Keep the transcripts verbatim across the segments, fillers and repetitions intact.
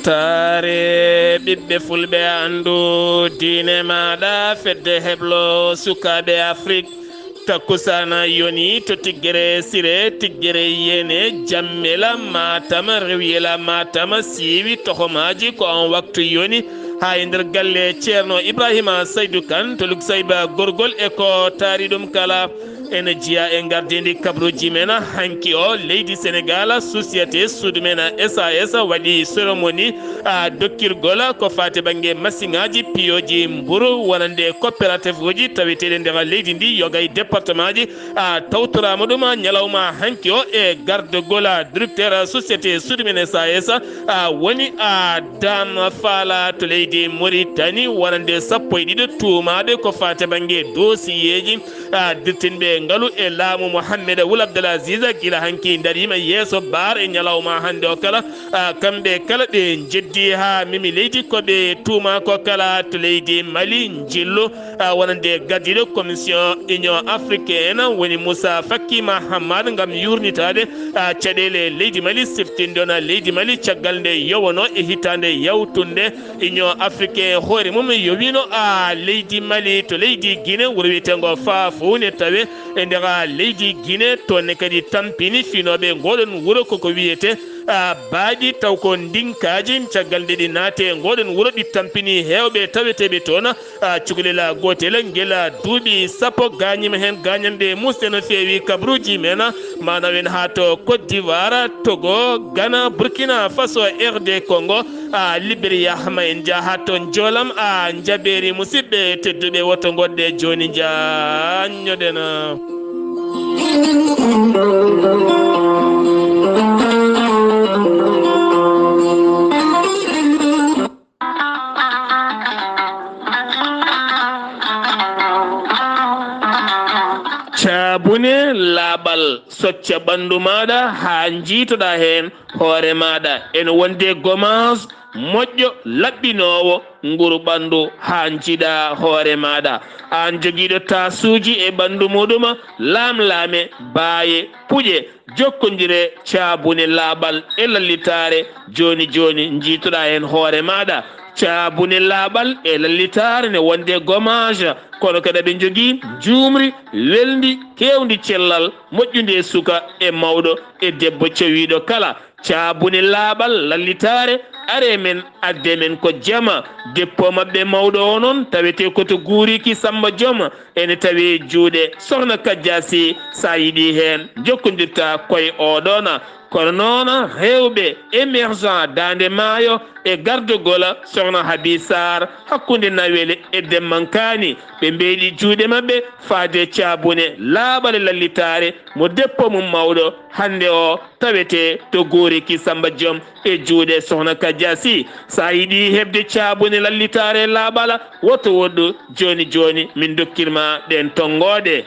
Taare ɓiɓɓe fulɓe, anndu diine maaɗa, fedde heblo sukaaɓe Afrik. Takkusaana yoni to Tiggere Sire, Tiggere Yene, Jammela, Matam, Rewyela, Matam, siiwi tohomaaji ko on waktu yoni. Haa e nder galle Ceerno Ibrahima Saydu Kan to Luksayba Gorgol e ko taari ɗum kala. Ene jeyaa e ngardiindi kabaruuji men. Hanki o, leydi Senegaal, société suudu men S A S waɗi cérémonie, a, dokkirgol ko faati bannge masiŋaaji piyooji mburu wonande coopérative uji taweteeɗi nder leydi ndi, yoga e département ji, a, tawtoraama ɗum ñalawma hanki o e gardagol, a, directeur société suudu men S A S, a, woni, a, Dame Fala to leydi Mauritanie, wonande sappo e ɗiɗo tuumaaɓe ko faati bannge dossier ji, a, dirtinɓe ngalu e laamu Mohammed Wul Abdel Aziz, gila hanki dariima yeeso bar e ñalawma hannde o kala. A, kamɓe kala ɓe njeddi haa memi leydi ko ɓe tuuma ko kala to leydi Mali, njillu, a, wonande gardiiɗo commission Union africaine woni Moussa Faki Mahamat ngam yuurnitaade, a, caɗeele leydi Mali, siftindono leydi Mali caggal nde yowano e hitaande yawtunde. Union africaine hoore mum yowino, a, leydi Mali to leydi Guinée, wuro wiyeteengo Fafouné tawe e nder, a, leydi Guinée. Toon ne kadi tampini finooɓe ngoɗon wuro koko wiyetee, a, Baadi, taw ko ndinkaaji. Caggal nde ɗi naati e ngoɗon wuro, ɗi tampini heewɓe taweteeɓe toon, a, cukalel gootel ngel, a, duuɓi sappo gaañiima heen gaañanɗe muusɗe no feewi. Kabaruuji men, a, ma nawen haa to Côte d'Ivoire, Togo, Ghana, Burkina Faso, R D Congo, a, Liberia, ma en njah haa to Njoolam, a, Njabeeri. Musidɓe tedduɓe, woto ngoɗɗe jooni, njaññoɗen. Caabune laaɓal, socca ɓanndu maaɗa haa njiitoɗaa heen hoore maaɗa. Ene wonde gomaas moƴƴo, laɓɓinoowo nguru ɓanndu haa njiiɗaa hoore maaɗa. Aan jogiiɗo taasuuji e ɓanndu muɗum, laamlaame, baaye, puƴe, jokkondire caabune laaɓal e lallitaare. Jooni jooni njiitoɗaa heen hoore maaɗa. Caabune laaɓal e lallitaare ne wonde gomaas, kono kadi aɓe njogii njuumri welndi, keewndi cellal, moƴƴundi e suka e mawɗo e debbo cawiiɗo kala. Caabune laaɓal lallitaare, aree men, addee men ko jama. Dépôt maɓɓe mawɗo o noon tawetee ko to Guuriki Samba Joom, ene tawee juuɗe Sohna Kajja Sy. So a yiɗii heen, njokkondirtaa koye oo ɗoon. Kono noon, heewɓe émergent Daande Maayo e gardagol Sohna Habi Sarr hakkunde Nawel e Demmankaani, ɓe mbeeɗi juuɗe maɓɓe faade caabune laaɓal e lallitaare mo dépôt mum mawɗo hannde o tawetee to Guuriki Samba Joom e juuɗe Sohna Kajja Sy. So a yiɗii heɓde caabune lallitaare laaɓal, woto woɗɗu jooni jooni, min ndokkir ma ɗeen tonngooɗe.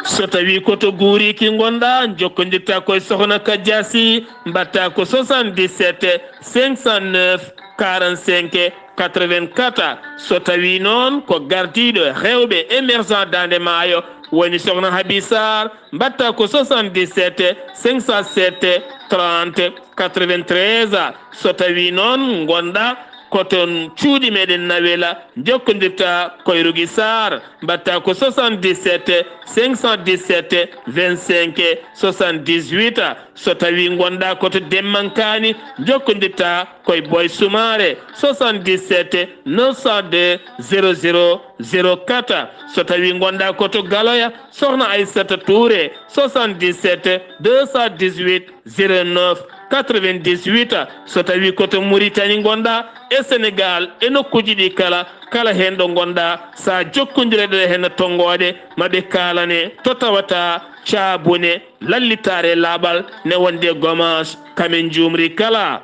So tawii ko to Guuriki ngonɗaa, njokkondirtaa koye Sohna Kajja Sy, mbaɗtaa ko soixante-dix-sept cinq cent neuf quarante-cinq quatre-vingt-quatre. So tawii noon ko gardiiɗo heewɓe émergent Daande Maayo, woni Sohna Habi Sarr, mbaɗtaa ko soixante-dix-sept cinq cent sept trente quatre-vingt-treize. So tawii noon ngonɗaa ko toon cuuɗi meɗen Nawela, njokkondirtaa koye Rougui Sarr, mbaɗtaa ko soixante-dix-sept cinq cent dix-sept vingt-cinq soixante-dix-huit. So tawii ngonɗaa ko to Demmankaani, njokkondirtaa koye Boy Soumaré, soixante-dix-sept neuf cent deux zéro zéro zéro quatre. So tawii ngonɗaa ko to Galoya, Sohna Aissata Touré, soixante-dix-sept deux cent dix-huit zéro neuf quatre-vingt-dix-huit. So tawii ko to Mauritanie ngonɗaa, e Sénégal, e nokkuuji ɗi kala, kala heen ɗo ngonɗaa, so a jokkondirii e ɗee heen tonngooɗe, ma ɓe kaalane to tawata caabune lallitaare laaɓal ne wonde gomaas, kamen njuumri kala.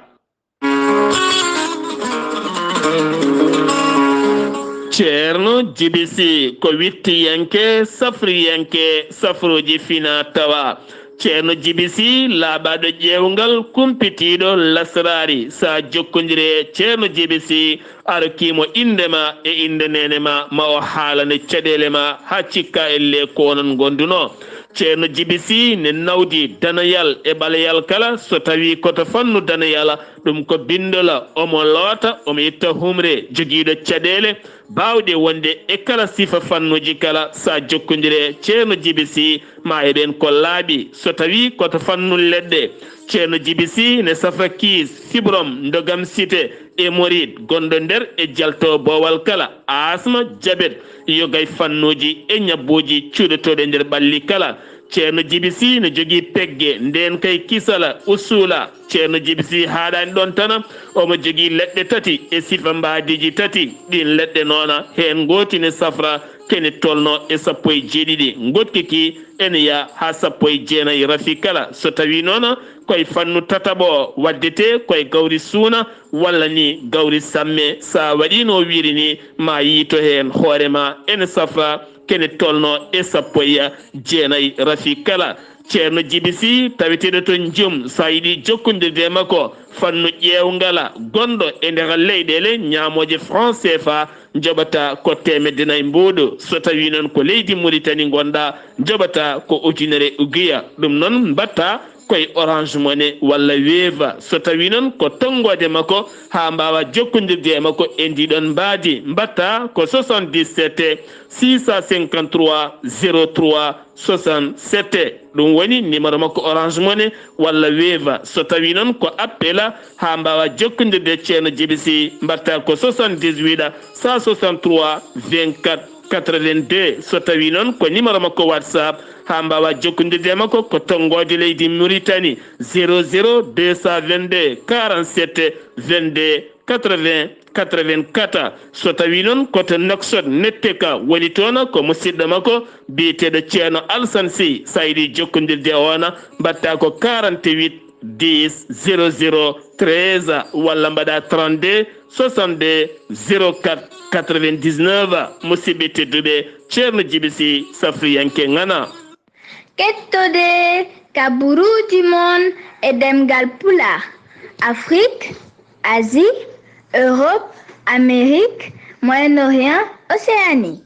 Ceerno Jibi Sy ko wittiyanke, safriyanke, safruuji fina tawa. Ceerno Jibi Sy, laaɓaaɗo ƴeewngal, kumpitiiɗo lasraari. So a jokkondirii e Ceerno Jibi Sy, a rokkii mo innde ma e innde neene ma, ma o haalane caɗeele ma haa cikkaa ellee ko onon ngondunoo. Ceerno Jibi Sih ne nawdi danayal e ɓaleyal kala, so tawii ko to fannu danayal, ɗum ko binndol, omo loota, omo itta humre jogiiɗo caɗeele baawɗe wonde e kala sifa fannuuji kala. So a jokkondire Ceerno Jibi Sih, ma heɓen ko laaɓi. So tawii ko to fannu leɗɗe, Ceerno Jibi Sih ne safra kiis, fibrom, ndogam site, hémorroïde gonɗo nder e jalto boowal kala, asma, jabet, yoga e fannuuji e ñabbuuji cuuɗotooɗi e nder ɓalli kala. Ceerno Jibi Sih ne jogii pegge, ndeen kay kisala, usula. Ceerno Jibi Sih haaɗaani ɗoon tan, omo jogii leɗɗe tati e sifa mbaadiiji tati. Ɗiin leɗɗe noon, heen ngooti ne safra kene tolno e sappo e jeeɗiɗi. Ngoɗki ki ene yaha haa sappo e jeenayi rafi kala. So tawii noon ko e fannu tataɓo waɗdetee ko e gawri suuna walla ni gawri samme, so a waɗii no wiiri ni, ma yiito heen hoore ma ene safra kene tolno e sappo e jeenayi rafi kala. Ceerno Jibi Sih, taweteeɗo to Njum, so a yiɗi jokkondirde e makko, fannu ƴeewngal gonɗo e nder leyɗeele ñaamooje franc C F A, njoɓata ko teemedde nayi mbuuɗu. So tawii noon ko leydi Muritani ngonɗaa, njoɓata ko ujunere ugiya. Ɗum noon mbaɗta ko e Orange Money walla Wave. So tawii noon ko tonngoode makko, haa mbaawa jokkondirde e makko e ndii ɗoon mbaadi, mbaɗta ko soixante-dix-sept six cent cinquante-trois zéro trois soixante-sept. Ɗum woni numéro makko Orange Money walla Wave. So tawii noon ko appel, haa mbaawa jokkondirde Ceerno Jibi Sih, mbaɗta ko soixante-dix-huit cent soixante-trois vingt-quatre quatre-vingt-deux. So tawii noon ko numéro makko WhatsApp, haa mbaawa jokkondirde e makko, ko tonngoode leydi Muritani, zéro zéro deux cent vingt-deux quarante-sept vingt-deux quatre-vingts quatre-vingt-quatre. So tawii noon ko to Nouakchott, Netteka woni toon, ko musidɗo makko biyeteeɗo Ceerno Alsan Sih. So a yiɗi jokkondirde e oon, mbaɗta ko quarante-huit dix zéro zéro treize walla mbaɗa trente-deux soixante-deux zéro quatre quatre-vingt-dix-neuf. Musidɓe tedduɓe, Ceerno Jibi Sih, safriyanke ŋana. Kettode kaburuuji mon e ɗemngal Pulaar, Afrique, Asie, Europe, Amérique, Moyen-Orient, Océanie.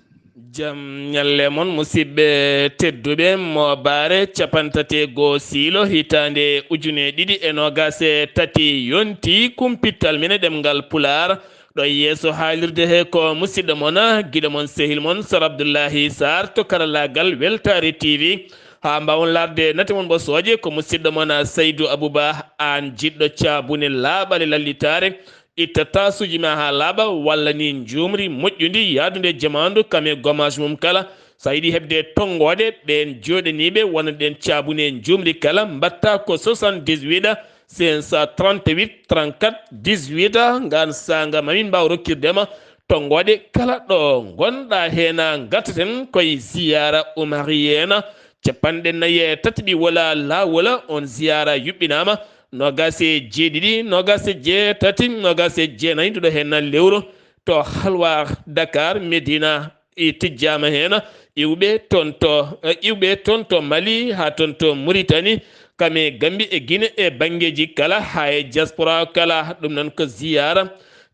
Jam ñalle mon, musidɓe tedduɓe, mo bare capanɗe tati e goo siilo, hitaande ujune ɗiɗi e noogas e tati yonti, kumpittal men e ɗemngal Pulaar. Ɗo yeeso haalirde he ko musidɗo mon, giɗo mon, sehil mon, Sar Abdullahi Sarr to karallaagal Weltaare T V. Haa mbaawon laarde nate mon ɓosooje, ko musidɗo mon Saydu Abuba, aan jiɗɗo caabune laaɓale lallitaare. Itta taasuuji ma haa laaɓa, walla ni njuumri moƴƴundi yahdude e jamaanu kam e gommage mum kala. So a yiɗi heɓde tonngoode ɓeen jooɗaniiɓe wonande ɗeen caabune e njuumri kala, mbaɗta ko soixante-dix-huit cinq cent trente-huit trente-quatre dix-huit. Ngaan saanga ma min mbaaw rokkirde ma tonngoode kala ɗo ngonɗaa heen. Ngartaten ko e ziyaara umariyeena, capanɗe nayi e tati ɗi wola laawol. On ziyaara yuɓɓinaama noogas e jeeɗiɗi, noogas e jeetati, noogas e jeenayi nduɗo heen lewru to Halwar, Dakar, Medina. E tijjaama heen iwɓe toon to, e iwɓe toon to Mali haa toon to Muritani, kam e Gambi e Gine e banngeeji kala haa e diaspora kala. Ɗum noon ko ziyaara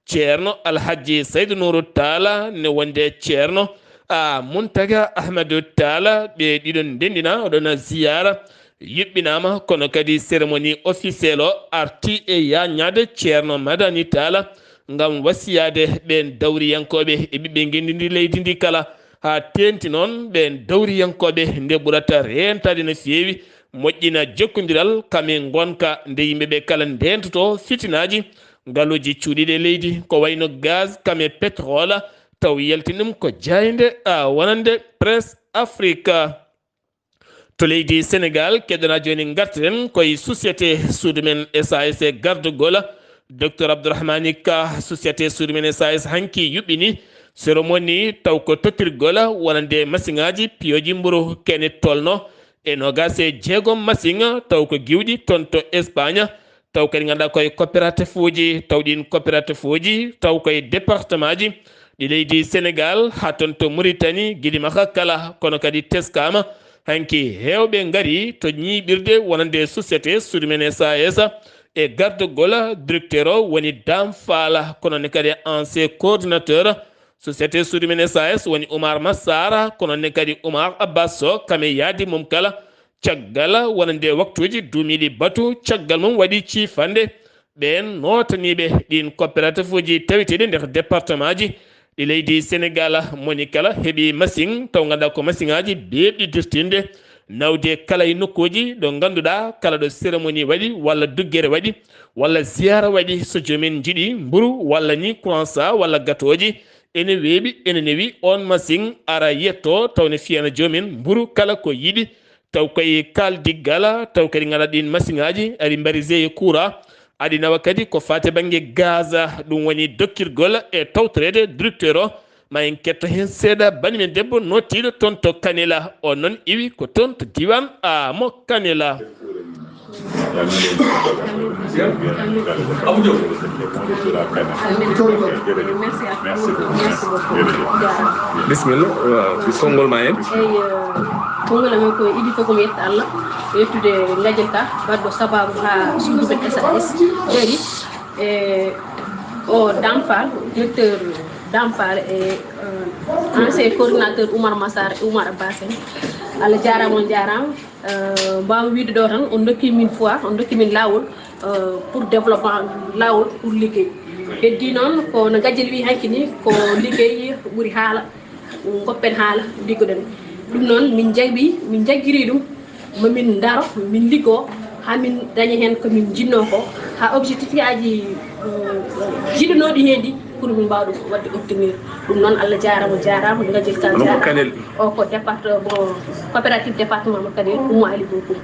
Ceerno Alhaji Saydu Nuuru Taala ne wonde Ceerno a Muntaga Ahmadu Taala. Ɓe ɗiɗo ndendina, oɗon ziyaara yuɓɓinaama, kono kadi cérémonie officielle o arti e yaañaade Ceerno Madani Taala ngam wasiyaade ɓeen dawriyankooɓe e ɓiɓɓe ngenndi ndi, leydi ndi kala, haa teeŋti noon ɓeen dawriyankooɓe nde ɓurata reentaade no feewi, moƴƴina jokkondiral kam e ngonka nde yimɓe ɓe kala ndeentotoo fitinaaji, ngaluuji cuuɗiiɗi e leydi, ko wayno gaz kam e pétrole, taw yaltin ɗum ko jaaynde, a, wonande Presse Afrique. To leydi Senegaal, keɗoɗaa jooni, ngartiren ko e société suudu men S A S e gardugol Docteur Abdourahmani Ka. Société suudu men S A S hanki yuɓɓini cérémonie taw ko tottirgol wonande masiŋaaji piyooji mburu kene tolno e noogas e jeegom masiŋ taw ko giwɗi toon to Espagne. Taw kadi ngannduɗaa ko e coopérative uji, taw ɗiin coopérative uji, taw ko e département ji ɗi leydi Senegaal, haa toon to Muritani, Gidimaka kala, kono kadi teskaama. Hanki heewɓe ngari to ñiiɓirde wonande société suudu men S A S e gardugol directeur o woni Dame Fall, kono ne kadi ancien coordinateur société suudu men S A S woni Oumar Massara, kono ne kadi Oumar Abbas Sow, kam e yaadi mum kala. Caggal wonande waktuuji duumiiɗi batu, caggal mum waɗi ciifande ɓeen nootaniiɓe ɗiin coopératifuuji taweteeɗi nder départementji ɗi leydi Senegaal. Moni kala heɓi masiŋ, taw ngannduɗaa ko masiŋaaji beeɓɗi dirtinde, nawde kala e nokkuuji ɗo ngannduɗaa kala ɗo cérémonie waɗi walla duggere waɗi walla ziyaara waɗi, so joomen njiɗi mburu walla ni croissant walla gatooji, ene weeɓi, ene newi, oon masiŋ ara yetto taw ne fiyana joomen mburu kala ko yiɗi. Taw koye kaaldiggal, taw kadi ngannduɗaa ɗiin masiŋaaji aɗi mbari zeye courant, aɗi nawa kadi ko faati bannge gaz. Ɗum woni dokkirgol e tawtoreede directeur o. Ma en ketto heen seeɗa bani men debbo nottiiɗo toon to Kanela. O noon iwi ko toon to diiwaan a mo Kanela. Bisimilla, uh, konngol ma en. Eyi, uh, konngol amen ko idi fof mi yetta Allah, yettude Ngajel ka, baɗɗo sababu ha suudu men S A S jooɗi. E o Dampal, directeur Dampal e, uh, ancien coordinateur Oumar Massar e Oumar Abbas en. Allah jaaraama, on jaaraama. Uh, mbaawa wiide ɗo tan, on dokki min foi, on dokki min laawol, uh, pour développement, laawol pour liggey. Heddi noon ko no Ngajel wi hanki ni, ko liggey ɓuri haala, goppen haala, liggoɗen. Ɗum noon min jaggi, min jaggiri ɗum, ma min ndaro, min liggo, ha min daña heen ko min jinnoo ko, ha objectif aji, uh, jiɗunooɗi heen ɗi, pour min mbaawa ɗum waɗde obtenir. Ɗum noon Allah jaaraama, jaaraama, Ngajel ka jaaraama. O ko département, coopérative département mo Kanel, Oumou Ali Bokoum.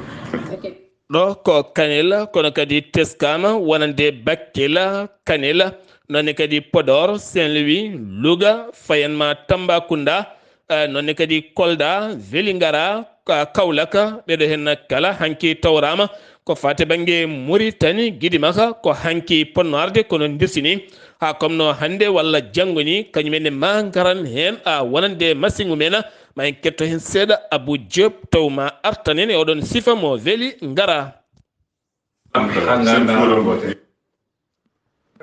Ok. Ɗo ko Kanel, kono kadi teskaama wonande Bakel, Kanel, noon ne kadi Podor, Saint-Louis, Louga, Fayenma, Tambacounda, eh, noon ne kadi Kolda, Vélingara, ka-, Kaolack, ɓeɗo heen kala hanki tawraama ko faati bannge Mauritanie, Gidimaka, ko hanki ponno arde kono ndirtini. Haa komno hannde walla janngo ni, kañum en ne ma ngaran heen, a wonande masiŋ mumen. Ma en ketto heen seeɗa Abou Diop, taw ma artan en e oɗon sifa mo weli ngara.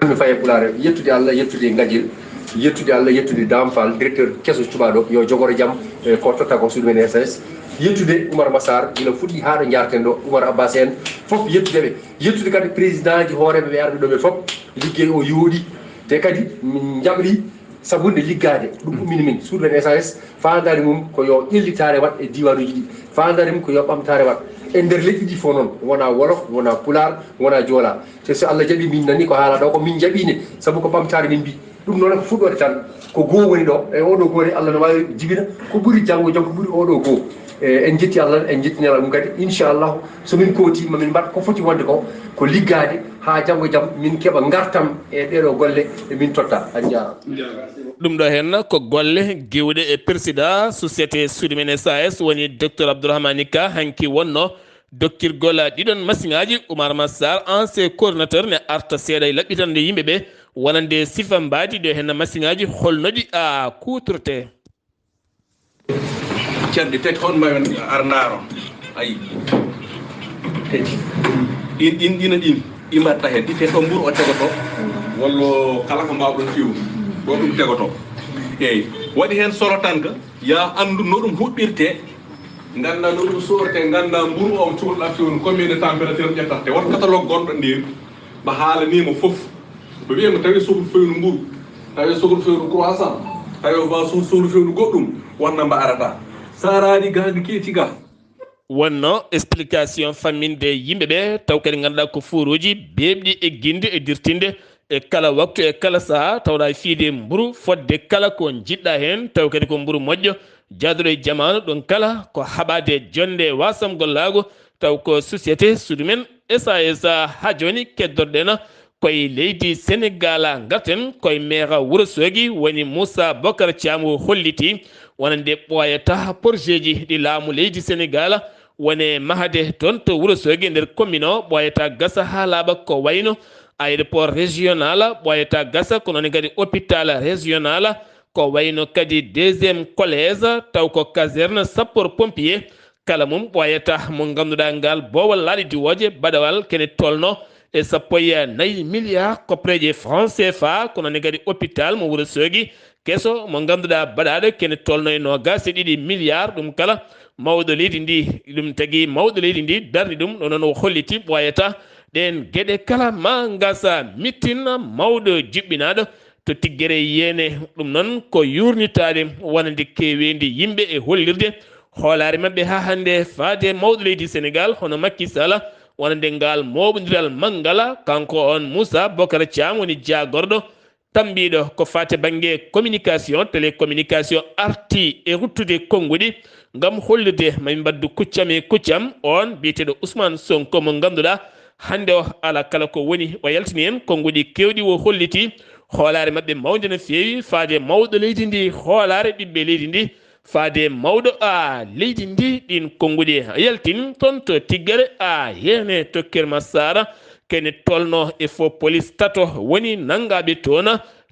Mi faye pulaar, yettude Allah, yettude Ngajel, yettude Allah, yettude Dame Fall, directeur keso cuɓaaɗo, yo jogoro jam, e ko totta ko suudu men S A S. Yettude Oumar Massar, gila fuɗɗi haa ɗo njaarten ɗo, Oumar Abbas en, fof yettude ɓe. Yettude kadi président ji hooreeɓe ɓe arɓe ɗo ɓe fof, liggey o yooɗi. Te kadi min njaɓri sabu nde liggaade, ɗum ummini min. Suudu men S A S, faandaare mum ko yo ƴellitaare waɗ e diiwaanuuji ɗi. Faandaare mum ko yo ɓamtaare waɗ. E nder leƴƴi ɗi fof noon, wona Wolof, wona Pulaar, wona Joola. Te so Allah jaɓi min nani ko haala ɗo, ko min jaɓi ne, sabu ko ɓamtaare min mbi. Ɗum noon ko fuɗɗoode tan. Ko goo woni ɗo, e oɗo goo ne Allah no waawi jibina ko ɓuri janngo jam, ko ɓuri oɗo goo. E, en jetti Allah, en jetti Nelaaɗo mum kadi. Inchallahu, so min kooti, ma min mbaɗ ko foti wonde ko, ko liggaade haa janngo jam min keɓa ngartam e ɗeɗo golle, e min totta. A jaaraama. Ɗum ɗo heen ko golle giwɗe e président société suudu men S A S woni docteur Abdourahmane Ka hanki wonno dokkirgol ɗiɗon masiŋaaji. Oumar Massar, ancien coordinateur, ne arta seeɗa e laɓɓitande yimɓe ɓe wonande sifa mbaadi ɗo heen masiŋaaji holnoɗi a kuutorte. Ceerɗe tati, on mbawen ar ndaaro. Ayi. Tati. Ɗin, ɗin, ɗina ɗin. Ɗi mbatta hen. Ɗi te ɗo mburu o tegoto. Wallo kala ko mbawɗon fewnu. Ɗo ɗum tegoto. Eyi. Waɗi hen solo tan ka. Ya anndu no ɗum huɓɓirte. Ngannda no ɗum sorte. Ngannda mburu o cukalɗa fewnu. Combien de température ƴettata. Te won catalogue gonɗo nder. Ɓe haalaniima fof. Ɓe wiya mo tawi sohlu fewnu mburu, tawi sohlu fewnu croissant, tawi o ba sohlu fewnu goɗɗum, wonna mba arata. Sa raari ga nde keeci ga. Wonno explication famminde yimɓe ɓe, taw kadi ngannduɗaa ko fuuruuji beeɓɗi egginde e dirtinde e kala waktu e kala saha, tawɗa fiide mburu fodde kala ko njiɗɗa heen, taw kadi ko mburu moƴƴo, jaaduɗo e jamaanu, ɗum kala ko haɓaade jonnde e waasam gollaagu, taw ko société suudu men S A S. Haa jooni keddorɗen koye leydi Senegaal, ngarten koye meera Wuro Soogi, woni Moussa Bocar Thiam, o holliti wonande ɓooyata porjeeji ɗi laamu leydi Senegaal wone mahade toon to Wuro Soogi nder commune o, ɓooyata gasa haa laaɓa ko wayno aéroport régional, ɓooyata gasa ko noon kadi hôpital régional, ko wayno kadi deuxième collège, taw ko caserne sapeur pompier, kala mum ɓooyata mo ngannduɗaa ngal boowal laaɗe diwooje baɗawal kene tolno e sappo e nayi milliard koppareeje franc C F A, ko noon kadi hôpital mo Wuro Soogi keso mo ngannduɗaa baɗaaɗo kene tolno e noogaas e ɗiɗi milliard, ɗum kala mawɗo leydi ndi. Ɗum tagi mawɗo leydi ndi darni ɗum, ɗo noon o holliti ɓooyata ɗeen geɗe kala ma ngasa mittin mawɗo juɓɓinaaɗo to tiggere yeene. Ɗum noon ko yuurnitaade wonande keeweendi yimɓe e hollirde hoolaare maɓɓe haa hannde faade mawɗo leydi Senegaal hono Macky Sall, wonande ngaal mooɓondiral manngal. Kanko on Moussa Bocar Thiam woni jaagorɗo tambiiɗo ko faate bannge communication, télécommunication, arti e ruttude konnguɗi ngam hollude ma min mbaɗdu kuccam e kuccam. On biyeteeɗo Ousmane Sonko mo ngannduɗaa hannde o alaa kala ko woni, o yaltini en konnguɗi keewɗi, o holliti hoolaare maɓɓe mawnde no feewi faade mawɗo leydi ndi, hoolaare ɓiɓɓe leydi ndi, faade mawɗo a leydi ndi. Ɗin konnguɗi yaltin toon to tiggere a yeene to Keur Massar, kene tolno e fof police tato woni nanngaaɓe toon.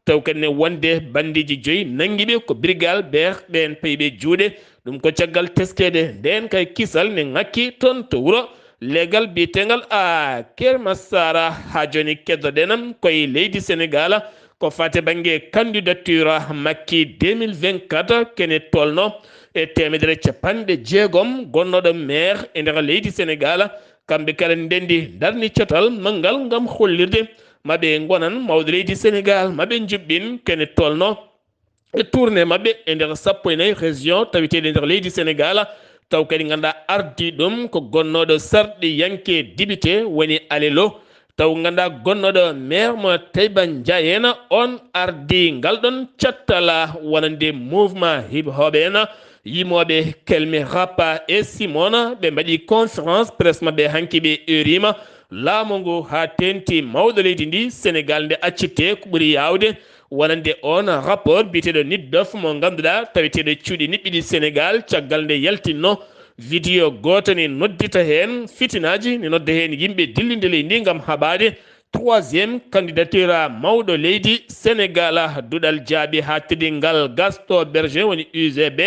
Taw kadi ne wonde banndeeji joyi nanngiiɓe ko brigade ɓe, ɓeen payiɓe juuɗe. Ɗum ko caggal teskeede ndeen kay kisal ne ŋakki toon to wuro leegal biyeteengal a Keur Massar. Haa jooni keddoɗen koye leydi Senegaal ko faate bannge candidature Macky deux mille vingt-quatre, kene tolno e teemedere capanɗe jeegom gonnooɗo maire e nder leydi Senegaal. Kamɓe kala ndenndi ndarni catal manngal ngam hollirde maɓe ngonan mawɗo leydi Senegaal, maɓe njuɓɓin kene tolno e tournée maɓɓe e nder sappo e nayi région taweteeɗe nder leydi Senegaal. Taw kadi ngannduɗaa ardii ɗum ko gonnooɗo sarɗiyanke député woni Alelo. Taw ngannduɗaa gonnooɗo maire mo Taïba Ndiayène, on ardii ngal ɗon cattal wonande mouvement hip hop en, yimooɓe kelme rap e Simona. Ɓe mbaɗi conférence presse maɓɓe hanki, ɓe heurima laamu ngu haa teenti mawɗo leydi ndi Senegaal nde accitte ko ɓuri yaawde wonande on rapport biyeteeɗo NIDDOF mo ngannduɗaa taweteeɗo cuuɗi niɓɓiɗi Senegaal, caggal nde yaltinno vidéo gooto ne noddita heen fitinaaji, ne nodda heen yimɓe dillinde leydi ndi ngam haɓaade troisième candidature mawɗo leydi Senegaal. Duɗal jaaɓi haa teddingal Gaston Berger woni U G B,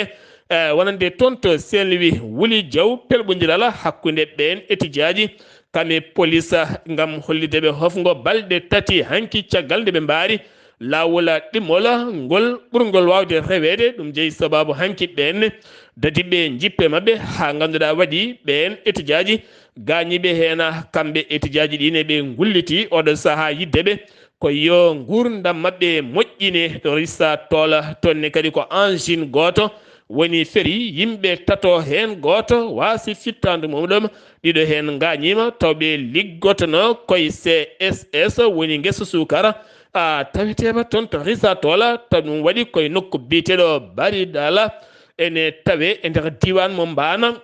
eh, wonande toon to Saint-Louis wuli jaw pelɓondiral hakkunde ɓeen etijaaji kam e police ngam hollitde ɓe hofngo balɗe tati hanki caggal nde ɓe mbaari laawol ɗimmol ngol ɓurngol waawde reweede. Ɗum jeyi sabaabu hanki ɓeen dadiɓe jippe maɓɓe haa ngannduɗaa waɗi ɓeen etijaaji gaañiiɓe heen. Kamɓe etijaaji ɗi ne ɓe ngulliti oɗo sahaa yidde ɓe ko yo nguurndam maɓɓe moƴƴine to Rissa Toola. Toon ne kadi ko angine gooto woni feri yimɓe tato, heen gooto waasi fittaandu mum ɗum. Ɗiɗo heen ngaañiima taw ɓe liggotono koye C S S woni ngesa suukara a taweteema toon to Rissa Toola. Taw ɗum waɗi koye nokku biyeteeɗo Baridala ene tawe e nder diiwaan mo Mbaana.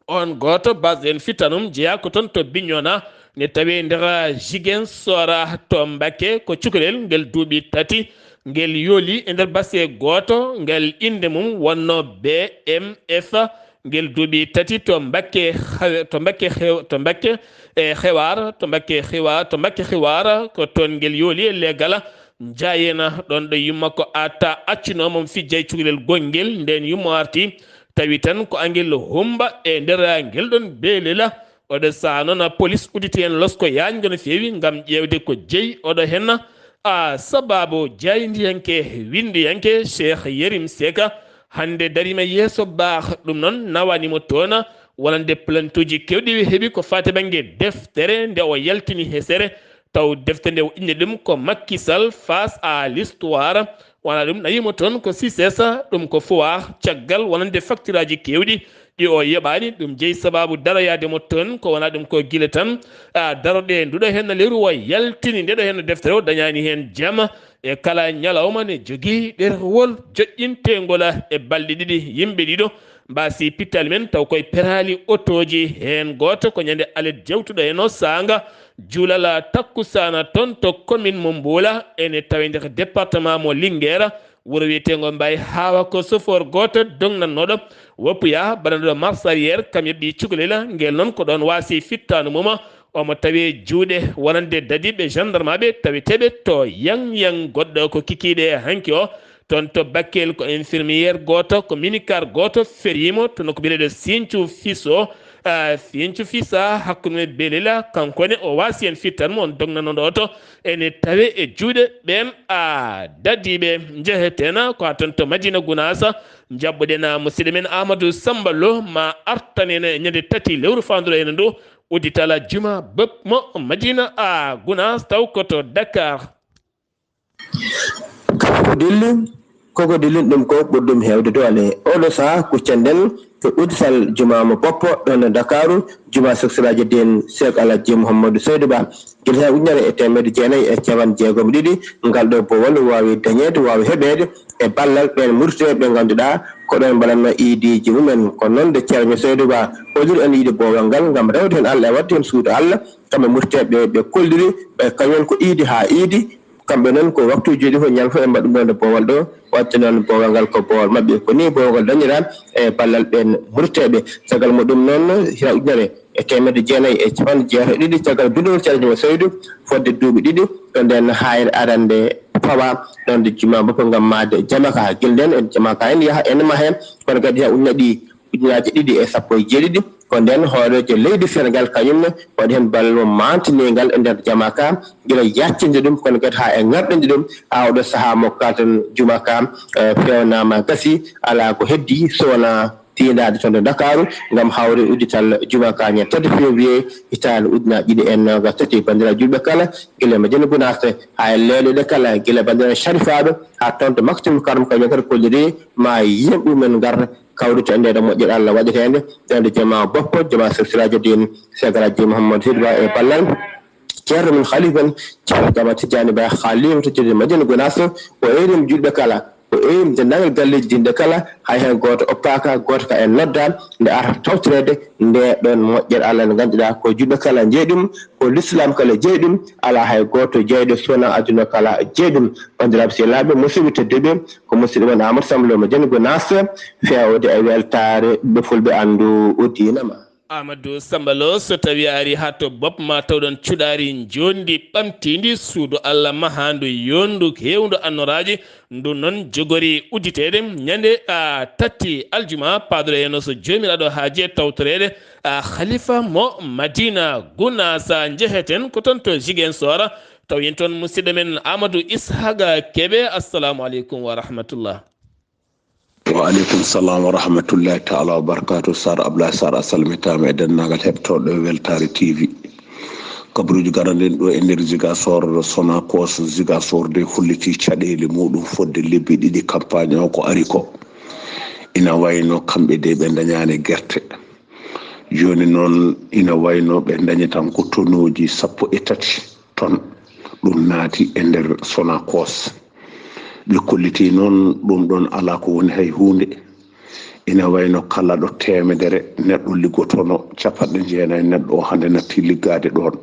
On gooto basɗen fittanum jeyaa ko toon to Bignona, ne tawee nder Ziguinchor to Mbakke. Ko cukalel ngel duuɓi tati, ngel yooli e nder base gooto, ngel innde mum wonno B M F. Ngel duuɓi tati to Mbakke Xew-, to Mbakke Xew-, to Mbakke, e, Xewar, to Mbakke Xewar, to Mbakke Xewar, ko toon ngel yooli e leegal Njaayena, ɗoon ɗo yumma ko Atta accunoo mo fijja e cukalel gongel. Ndeen yumma arti, tawi tan ko angel humba e nder ngel ɗon beelela. Oɗo saha noon, polis udditi heen losko yaajngo no feewi ngam ƴeewde ko jeyi oɗo heen. A sababu jaayndiyanke, winndiyanke Cheikh Yérim Seck hannde dariima yeeso baax. Ɗum noon nawani mo toon wonande plaintuuji keewɗi heɓi ko faati bannge deftere nde o yaltini hesere. Taw defte nde o inni ɗum ko Macky Sall face à l'histoire. Wona ɗum nawii mo toon ko C I C E S, ɗum ko foire caggal wonande facturaaji keewɗi ɗi o yoɓaani. Ɗum jeyi sababu daroyaade mo toon ko wona ɗum ko gila tan, a, daroɗe nduɗo heen lewru o yaltini ndeɗo heen deftere o dañaani heen jam. E kala ñalawma ne jogii ɗerwol joƴƴinteengol e balɗe ɗiɗi yimɓe ɗiɗo mbaasi pittaali men taw koye peraali otooji. Heen gooto ko ñande alet jawtuɗo heen o saanga juulal takkusaana toon to commune mo Mbuula, ene tawi nder département mo Linguère, wuro wiyeteengo Mbaye Hawa. Ko chauffeur gooto dognannooɗo woppuya baɗanɗo marche arrière kam yoɓi cukalel. Ngel noon ko ɗoon waasi fittaandu mum. Omo tawi juuɗe wonande dadiiɓe gendarmeɓe taweteeɓe to Yang Yang. Goɗɗo ko kikiiɗe hanki o toon to Bakel ko infirmière gooto, ko minicar gooto feriimo to nokku biyeteeɗo Sinthiou Fisso. Fincu fisa hakkunde Belila, kanko ne o waasi en fittan mo on dognano ɗo to ene tawe e juuɗe ɓen a dadiiɓe. Njeheten ko haa ton to Madina Gunaasa, njaɓɓuɗen musidɗo men Amadou Samba Lo ma artan en e ñande tati lewru faandoro en ndu, udditala juma bop mo Madina a Gunaas taw ko to Dakar. Koko dilli, koko dilli ɗum ko ɓurɗum heewde doole. Oɗo saha kuccanɗen ko uddital juma mo boppo ɗon e Ndakaaru, juma Soktiraaji Diin Seek Alhaji Muhammadu Seydu Ba. Gila heen ujunere e teemedde jeenayi e capanɗe jeegom e ɗiɗi, ngal ɗo boowal waawi dañeede, waawi heɓeede e ballal ɓeen Murteeɓe ɓe ngannduɗaa ko ɗoon mbaɗatnoo iidiiji mumen. Ko noon de Ceerno Seydu Ba holliri en yiɗi boowal ngal ngam rewde heen Allah e waɗde heen suudu Allah. Kamɓe Murteeɓe ɓe kolliri ɓe kañum en ko iidi haa iidi. Kamɓe noon ko waktuuji ɗi fof ñande fof ɓe mbaɗa ɗum ɗo nde boowal ɗo, waɗde noon boowal ngal ko boowal maɓɓe. Ko nii boowal ngal dañiraa e ballal ɓeen Murteeɓe. Caggal muɗum noon, hira ujunere e teemedde jeenayi e capanɗe jeetati e ɗiɗi, caggal binndugol Ceerno Juma Seydu fodde duuɓi ɗiɗi, ɗo ndeen haayre arande fawa ɗoon nde juma boppo ngam mahde Jamaka. Gila ndeen en Jamaka en yaha en mahe, kono kadi hira ujunere ɗi ujunaaji ɗiɗi e sappo e jeeɗiɗi, ko ndeen hooreejo leydi Senegaal kañum ne waɗi heen ballal mum maantiniingal e nder Jamaka, gila yaccinde ɗum, kono kadi haa e ŋarɗinde ɗum, haa oɗo sahaa mo kaalten Jumaka, eh, feewnaama, gasi, alaa ko heddii so wonaa tiindaade toon to Ndakaaru ngam hawre uddital Jumaka ñande tati février hitaande ujunaaji ɗiɗi e noogas tati. Banndiraaɓe juulɓe kala, gila Madina Gunaas haa e leeɗe ɗe kala, gila banndiraaɓe Sharifaaɓe haa toon to Makkatul Mukarram, kañum kadi kolliri ma yimɓe mumen ngar kawrita e ndeɗo moƴƴere Allah waɗeteende ɗo nde jama boppo, jama Siraajo Diin Seek Alhaji Muhammadu Seydu Ba e ballal ceerno men, halifa men ceerno Jama Tijjaani Ba, halifatu Madina Gunaas. O eeri mo juulɓe kala, o eeri mo denndaangal galleeji diine kala, hay heen gooto oppaaka, gooto ka en nodda nde arata tawtoreede nde ɗoon moƴƴere Allah nde ngannduɗaa ko juulɓe kala jeyi ɗum, ko lislaam kala jeyi ɗum, alaa hay gooto jeyɗo so wonaa aduna kala jeyi ɗum. Banndiraaɓe sehilaaɓe, musidɓe tedduɓe, ko musidɗo mon Amadou Samba Lo mo Jani Gunaas, feewde e weltaare ɓiɓɓe fulɓe anndu diina ma. Amadou Samba Lo, so tawii a arii haa to bopp ma taw ɗoon cuɗaari njoondi ɓamtiindi, suudu Allah mahaandu yooɗndu heewndu annoraaji, ndu noon jogori udditeede ñande a tati aljuma paaɗo e no so joomiraaɗo haaji e tawtoreede a halifa mo Madina Gunaas. Njeheten ko toon to Ziguinchor, taw yen toon musidɗo men Amadou Ishaqa Kebe. Assalamu aleykum wa rahmatullah. Wa aleykum salam wa rahmatullahi taala wa barakatuh. Sar Ablaye Sar, a salmitaama e denndaangal heɓtooɗo Weltaare T V. Kabaruuji garanɗen ɗo e nder Ziguinchor, Sonacos Ziguinchor de holliti caɗeele muɗum fodde lebbi ɗiɗi campagne o ko ari ko. Ina wayno kamɓe de ɓe dañaani gerte. Jooni noon ina wayno ɓe dañi tan ko tonooji sappo e tati ton ɗum naati e nder Sonacos. Ɓe kolliti noon ɗum ɗoon alaa ko woni hay huunde. Ina wayno kala ɗo teemedere neɗɗo liggotono, capanɗe jeenayi neɗɗo o hannde natti liggaade ɗoon.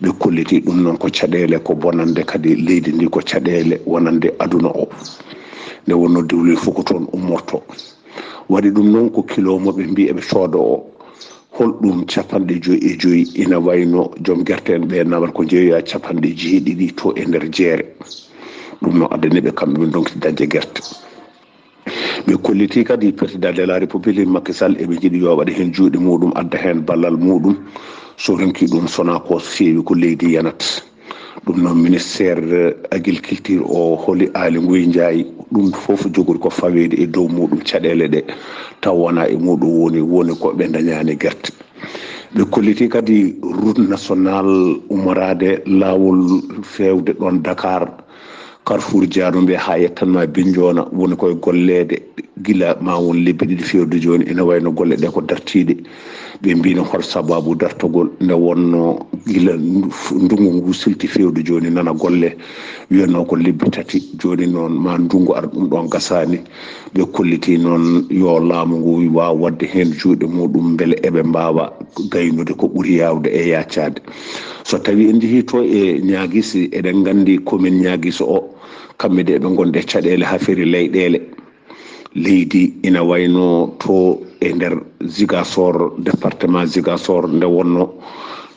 Ɓe kolliti ɗum noon ko caɗeele, ko bonannde kadi leydi ndi, ko caɗeele wonande aduna o. Nde wonno diwlin fof ko toon ummorto. Waɗi ɗum noon ko kilo mo ɓe mbii eɓe cooda o, holɗum capanɗe joyi e joyi ina wayno joom gerte en ɓe nawata ko jeeyoya capanɗe jeeɗiɗi to e nder jeere. Ɗum no addani ɓe kamɓe ɓe ndonki dañde gerte. Ɓe kolliti kadi Président de la République Macky Sall eɓe njiɗi yo waɗa heen juuɗe muɗum, adda heen ballal muɗum. So ronki ɗum Sonacos feewi ko leydi yanat. Ɗum noon ministère agriculture o holi Aly Ngouille Ndiaye, ɗum fof jogori ko faweede e dow muɗum caɗeele ɗe, taw wona e muɗum woni, woni ko ɓe dañaani gerte. Ɓe kolliti kadi route nationale ummoraade laawol feewde ɗoon Dakar, Carrefour Diano mbiya haa yettanma Bignona, woni koye golleede gila ma won lebbi ɗiɗi feewde jooni. Ina wayno golle ɗe ko dartiiɗe. Ɓe mbino hol sababu dartogol nde wonno gila ndu-, f-, ndungu ngu silti feewde jooni nana golle. Wiyanno ko lebbi tati jooni noon ma ndungu ar ɗum ɗon gasaani. Ɓe kolliti noon yo laamu ngu waaw waɗde heen juuɗe muɗum mbele eɓe mbaawa gaynude ko ɓuri yaawde e yaacaade. So tawii en njehii to e Ñaagisi, eɗen nganndi commune Ñaagisi o, kamɓe de eɓe ngonde caɗeele hafiri leyɗeele. Leydi ina wayno to e nder Ziguinchor, département Ziguinchor, nde wonno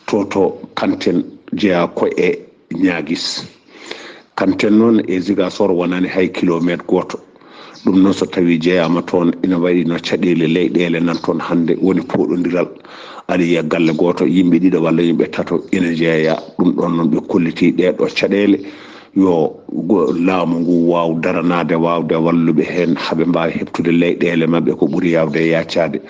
to, to Kanten jeyaa ko e Ñaagis. Kanten noon e Ziguinchor wonani hay kilomeetre gooto. Ɗum noon, so tawii jeyaama toon, ina wayi no caɗeele leyɗeele nan toon hannde woni pooɗondiral. Aɗa yiya galle gooto, yimɓe ɗiɗo walla yimɓe tato ina jeeya. Ɗum ɗoon noon, ɓe kollitii ɗee ɗoo caɗeele, yo go-, laamu ngu waaw daranaade, waawde walluɓe heen, haa ɓe mbaawa heɓtude leyɗeele maɓɓe ko ɓuri yaawde e yaacaade.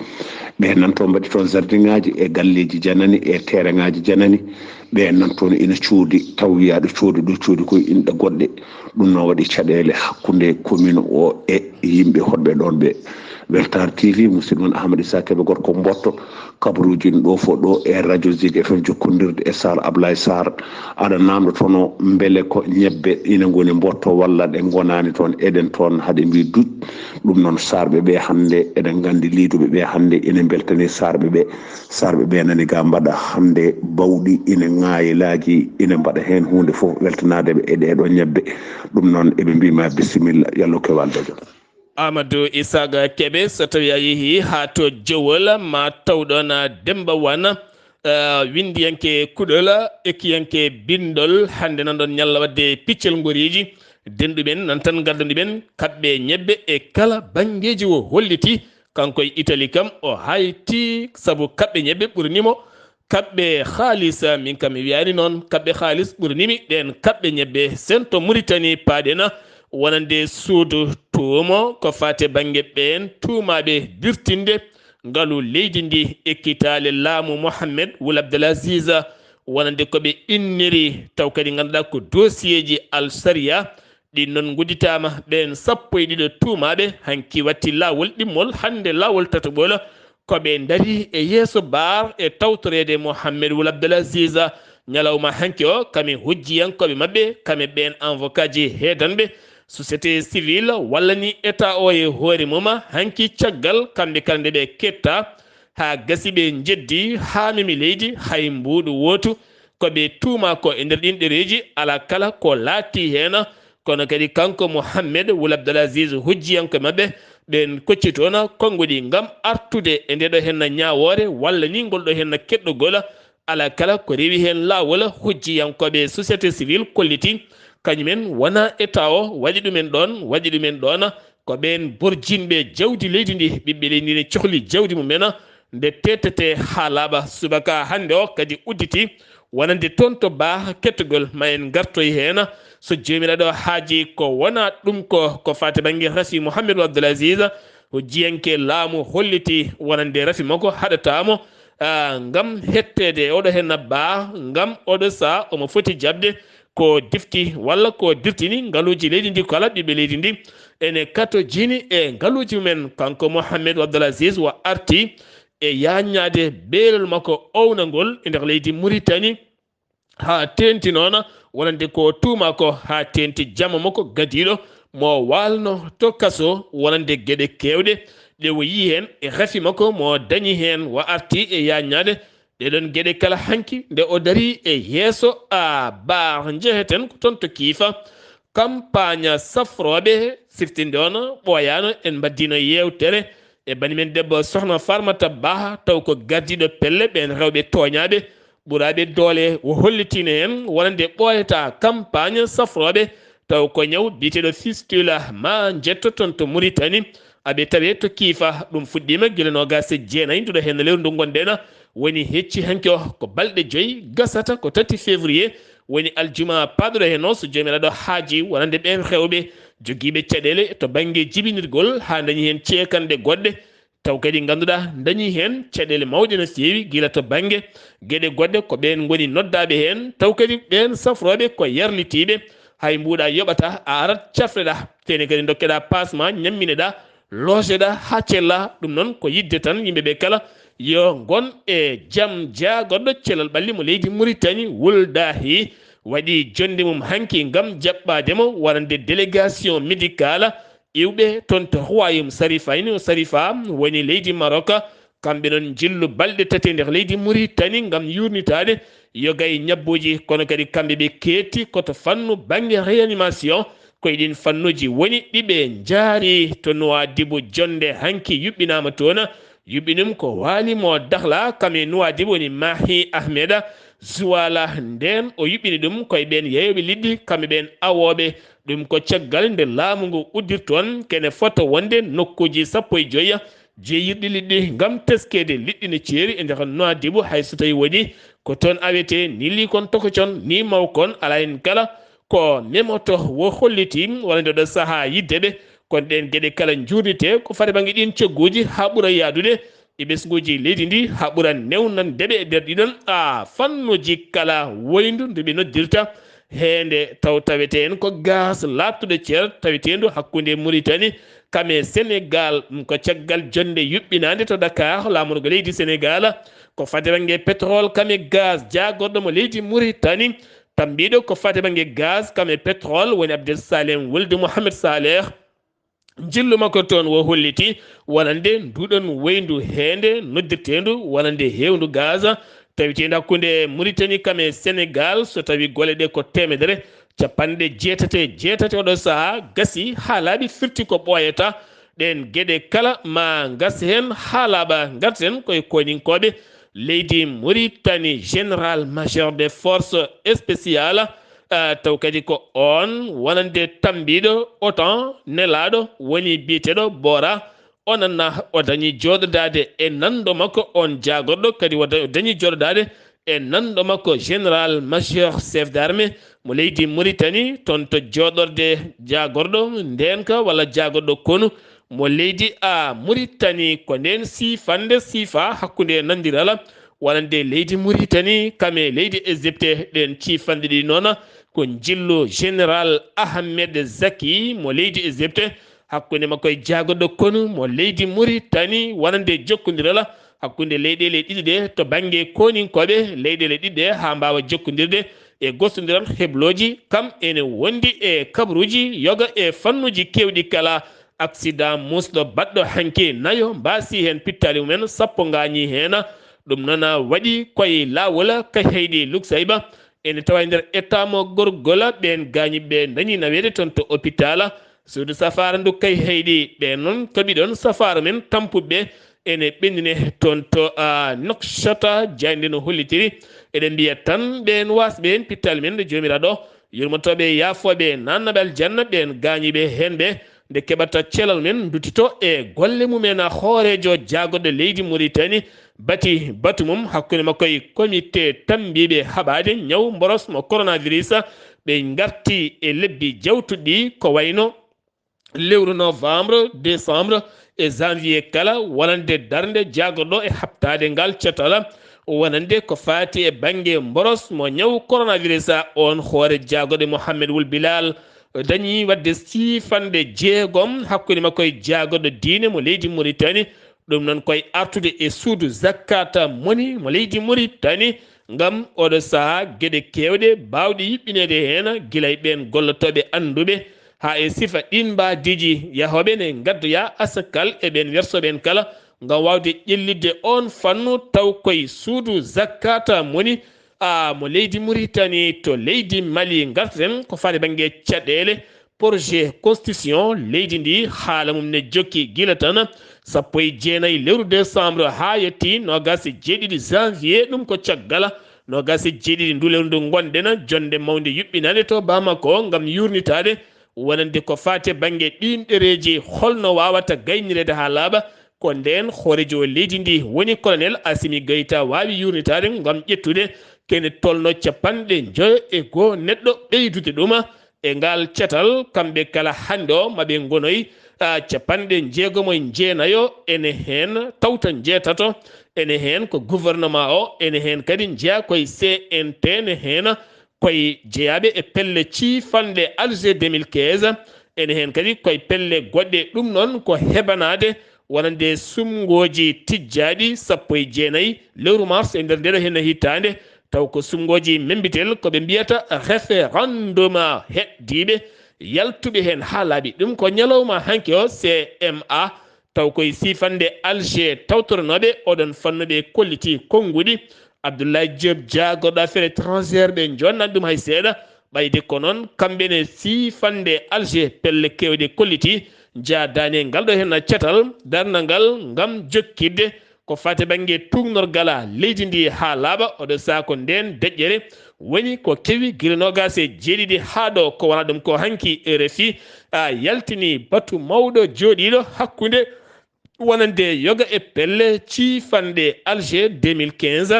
Ɓe nan toon, mbaɗi toon jardinŋaaji e galleeji janani e tereŋaaji janani. Ɓe nan toon ina coodi, taw wiyaa ɗo coodi, ɗo coodi koye inɗe goɗɗe. Ɗum noon waɗi caɗeele hakkunde commune o e yimɓe honɓe ɗoon ɓe. Weltaare T V, musidɗo mon Ahmad Issa Kebe, gorko Mboɗto, kabaruuji no ɗo fof ɗo e radio Zik F M, jokkondirde e Sar Ablaye Sarr. Aɗa naamndo toon o, mbele ko ñebbe ina ngoni Mboɗto walla ɗe ngonaani toon? Eɗen toon haɗe mbi duƴ. Ɗum noon, Sarɓe ɓe hannde, eɗen nganndi liiduɓe ɓe hannde ina mbeltani Sarɓe ɓe. Sarɓe ɓe nani ga mbaɗa hannde bawɗi ina ŋaayilaaji, ina mbaɗa heen huunde fof weltanaade ɓe e ɗee ɗoo ñebbe. Ɗum noon, eɓe mbi ma bisimilla, yallo kewal dajo. Amadou Isaaga Kebe, so tawii a yehii haa to Jowol, ma taw ɗoon Demba Wan, eh, winndiyanke kuɗol, ekkiyanke binndol, hannde nan ɗoon ñalla waɗde piccel ngoriiji. Denɗumen nan tan, ngardanɗumen kaɓɓe ñebbe e kala banngeeji o holliti. Kanko e Itali kam, o hayti sabu kaɓɓe ñebbe ɓurni mo. Kaɓɓe haalis, min kam mi wiyaani noon, kaɓɓe haalis ɓurni mi ɗeen kaɓɓe ñebbe. Sento Muritani paaɗen wonande suudu tuumo ko faate bannge ɓeen tuumaaɓe dirtinde ngalu leydi ndi, ekkitaale laamu Mohammed Wul Abdel Aziz, wonande ko ɓe inniri, taw kadi ngannduɗaa ko dossier ji alsariya. Ɗin noon ngudditaama, ɓeen sappo e ɗiɗo tuumaaɓe hanki watti laawol ɗimmol hannde, laawol tataɓol, ko ɓe ndarii e yeeso baar e tawtoreede Mohammed Wul Abdel Aziz. Ñalawma hanki o, kame hujjiyankooɓe maɓɓe, kame ɓeen avocat ji heedanɓe, société civile walla ni État o e hoore mum, hanki caggal kamɓe kala nde ɓe ketta, haa gasi ɓe njeddi haa memi leydi, hay mbuuɗu wootu ko ɓe tuuma ko e nder ɗiin ɗereeji, alaa kala ko laati heen. Kono kadi kanko Mohammed Wul Abdel Aziz, hujjiyankooɓe maɓɓe ɓeen kocci toon konnguɗi ngam artude e ndee ɗoo heen ñaawoore walla ni ngol ɗoo heen keɗɗogol. Alaa kala ko rewi heen laawol, hujjiyankooɓe société civile kolliti, kañumen wonaa État o waɗi ɗumen ɗoon, waɗi ɗumen ɗoon. Ko ɓeen borjinɓe jawdi leydi ndi, ɓiɓɓe leydi ndi ne cohli jawdi mumen, nde teetete haa laaɓa. Subaka hannde o kadi udditi, wonande toon to Ba kettogol, ma en ngartoy heen. So Joomiraaɗo haaji ko wonaa ɗum ko, ko faati bannge rafi Mohammed Abdul Aziz, hujjiyanke laamu holliti wonande rafi makko haɗataa mo, ah, ngam hetteede e oɗo heen Ba, ngam oɗo sahaa omo foti jaɓde ko difti walla ko dirtini ngaluuji leydi ndi kala, ɓiɓɓe leydi ndi ene katojini e ngaluuji mumen. Kanko Mohammed Abdul Aziz wa arti e yaññaade beelol makko ownagol e nder leydi Muritani, haa teenti noon wonande ko tuuma ko, haa teenti jamma makko gadiiɗo mo waalno to kaso, wonande geɗe keewɗe ɗe o yii heen e rafi makko mo dañi heen, wa arti e yaññaade ɗee ɗoon geɗe kala hanki nde o darii e yeeso a Ba. Njeheten ko toon to Kiifa, kampaaña safrooɓe, siftinde on ɓooyaano, en mbaɗdiino yeewtere e bani men debbo Sohna Farmata Ba, taw ko gardiiɗo pelle ɓeen rewɓe tooñaaɓe, ɓuraaɓe doole, o hollitiino heen wonande ɓooyata kampaaña safrooɓe, taw ko ñaw biyeteeɗo fistula, ma njetto toon to Muritani, aɓe tawe to Kiifa. Ɗum fuɗɗiima gila noogaas e jeenayi nduɗo heen lewru ndu ngonɗen, woni hecci hanki o ko balɗe joyi, gasata ko tati février, woni aljuma paaɗuɗo heen o, so Joomiraaɗo haaji, wonande ɓeen rewɓe jogiiɓe caɗeele to bannge jibinirgol, haa ndañi heen ceekanɗe goɗɗe, taw kadi ngannduɗaa ndañi heen caɗeele mawɗe no feewi, gila to bannge geɗe goɗɗe, ko ɓeen ngoni noddaaɓe heen, taw kadi ɓeen safrooɓe ko yarlitiiɓe, hay mbuuɗa yoɓata, a arat cafreɗaa, tene kadi ndokkeɗaa paas ma, ñammineɗaa, looseɗaa haa cella. Ɗum noon ko yiɗde tan yimɓe ɓe kala yo ngon e jam. Jaagoɗɗo cellal ɓalli mo leydi Muritani, Wul Dahi, waɗi jonnde mum hanki ngam jaɓɓaade mo wonande délégation médicale iwɓe toon to Royaume Sarifa. Ino Sarifa woni leydi Maroc. Kamɓe noon njillu balɗe tati e nder leydi Muritani ngam yuurnitaade yoga e ñabbuuji, kono kadi kamɓe ɓe keetti ko to fannu bannge réanimation. Ko e ɗiin fannuuji woni ɗi ɓe njaari to Nuwaadibu. Jonnde hanki yuɓɓinaama toon, yuɓɓinum ko Waali mo Dakhla, kam e Nuwaadibu woni Mahi Ahmeda. Zuwala ndeen o yuɓɓini ɗum koye ɓeen yeeyooɓe liɗɗi, kamɓe ɓeen awooɓe. Ɗum ko caggal nde laamu ngu uddirta toon, kene fota wonde nokkuuji sappo e joyi, jeeyirɗi liɗɗi, ngam teskeede liɗɗi no ceeri e nder Nouadhibou, hay so tawii woni ko toon awetee, ni lii kon tokocon, ni maw kon, alaa heen kala ko memoto wo holliti wonande oɗo sahaa yidde ɓe. Kono ɗeen geɗe kala njuurnitee ko fati bannge ɗiin cogguuji haa ɓura yaadude e ɓesnguuji leydi ndi, haa ɓura newnande ɓe e nder ɗiɗon, a, fannuuji kala woyndu ndu ɓe noddirta. Heende taw tawetee en ko gaz laaɓtuɗo ceer taweteendu hakkunde Mauritanie kam e Sénégal, ko caggal jonnde yuɓɓinaande to Dakar laamorgo leydi Sénégal, ko fati bannge pétrole kam e gaz jaagorɗo mo leydi Mauritanie. Tambiiɗo ko fati bannge gaz kam e pétrole woni Abdel Salem wulde Mohamed Saleh. Njillu makko toon wo holliti wonande nduɗon woyndu heende noddirteendu wonande heewndu gaz, taweteendu hakkunde Mauritanie kam e Sénégal, so tawii golle ɗe ko teemedere capanɗe jeetati e jeetati oɗo sahaa, gasi haa laaɓi, firti ko ɓooyata. Ɗeen geɗe kala ma ngas heen haa laaɓa, ngarten koye koninkooɓe leydi Mauritanie, général major des forces spéciales, ah, taw kadi ko oon wonande tambiiɗo OTAN nelaaɗo woni biyeteeɗo Bora. Onon na o dañi jooɗodaade e nanndo makko, oon jaagorɗo kadi o da-, o dañi jooɗodaade e nanndo makko général major chef d'armée mo leydi Mauritanie, toon to jooɗorde jaagorɗo ndeenka walla jaagorɗo konu mo leydi a Mauritanie. Ko ndeen siifande siifa hakkunde e nanndirala wonande leydi Mauritanie kam e leydi Égypte. Ɗeen ciifanɗe ɗi noona ko njillu général Ahmed Zaki mo leydi Égypte, hakkunde makko e jaagorɗo konu mo leydi Mauritanie, wonande jokkondiral hakkunde leyɗeele ɗiɗi ɗe to bannge koninkooɓe leyɗeele ɗiɗi ɗe haa mbaawa jokkondirde e gostondiral heblooji. Kam ene wondi e kabaruuji yoga e fannuuji keewɗi kala. Accident muusɗo baɗɗo hanki nayo mbaasi heen pittaali mumen, sappo ngaañi heen. Ɗum noon waɗi koye laawol Kayhayɗi Luksayba. Ene tawa e nder état mo gorgola ɓeen gaañiiɓe dañi naweede toon to hôpital. Suudu safaara ndu Kayhayɗi, ɓeen noon kaɓi ɗoon safaara men tampuɓe ene ɓenndine toon to, a, Nouakchott, jaaynde no hollitiri. Eɗen mbiya tan ɓeen waasɓe heen pittaali men nde Joomiraaɗo yurmotooɓe e yaafooɓe naatnaaɓe aljanna, ɓeen gaañiiɓe heen ɓe nde keɓata cellal men nduttito e golle mumen. A hooreejo jaagorɗo leydi Mauritanie bati batu mum hakkunde makko e comité tambiiɓe haɓaade ñaw mboros mo coronavirus. Ɓe ngarti e lebbi jawtuɗi ɗi ko wayno lewru novembre, décembre e janvier kala wonande darnde jaagorɗo e haɓtaade ngal catal wonande ko faati e bannge mboros mo ñaw coronavirus. Oon hoore jaagorɗo Mohamed Wul Bilal dañi waɗde siifande jeegom hakkunde makko e jaagorɗo diine mo leydi Mauritanie. Ɗum noon koye artude e suudu zakkata moni mo leydi Mauritanie, ngam oɗo sahaa geɗe keewɗe baawɗe yuɓɓineede heen, gila e ɓeen gollotooɓe annduɓe, haa e sifa ɗiin mbaadiiji yahooɓe ne ngaddoya asakal e ɓeen wersooɓe en kala, ngam waawde ƴellitde oon fannu taw koye suudu zakkata moni, a, mo leydi Mauritanie to leydi Mali. Ngarten ko faati bannge caɗeele, projet constitution leydi ndi, haala mum ne jokki gila tan sappo e jeenayi lewru décembre haa yetti noogaas e jeeɗiɗi janvier. Ɗum ko caggal noogaas e jeeɗiɗi ndu lewru ndu ngonɗen, jonnde mawnde yuɓɓinaande to Bamako ngam yuurnitaade wonande ko faati e bannge ɗiin ɗereeji, holno waawata gaynireede haa laaɓa. Ko ndeen hooreejo leydi ndi woni Colonel Assimi Goïta waawi yuurnitaade ngam ƴettude kene tolno capanɗe njoyo e goo neɗɗo, ɓeydude ɗum e ngal catal. Kamɓe kala hannde o maɓe ngonoy, a, capanɗe njeegomo e jeenayo, ene heen tawta njeetato, ene heen ko gouvernement o, ene heen kadi njeyaa koye C N T, ene heen koye jeyaaɓe e pelle ciifanɗe Alger deux mille quinze, ene heen kadi koye pelle goɗɗe. Ɗum noon ko heɓanaade wonande sumngooji tijjaaɗi sappo e jeenayi lewru mars e nder ndeɗo heen hitaande, taw ko sumngooji membitel ko ɓe mbiyata référendum, heɗdiiɓe yaltuɓe heen haa laaɓi. Ɗum ko ñalawma hanki o C M A, taw koye siifande Alger tawtoronooɓe oɗon fannu ɓe kolliti konnguɗi. Abdoulaye Diop, jaagorɗo affaire étrangère, ɓe jonnani ɗum hay seeɗa, ɓayde ko noon kamɓe ne siifande Alger pelle keewɗe kolliti. Njaadaani e ngal ɗo heen catal darnangal ngam jokkitde ko fate bannge tuugnorgal leydi ndi haa laaɓa. Oɗo saha ko ndeen deƴƴere woni ko kewi gila noogaas e jeeɗiɗi haa ɗo. Ko wona ɗum ko hanki R F I a yaltini batu mawɗo jooɗiiɗo hakkunde wonande yoga e pelle ciifanɗe Alger deux mille quinze,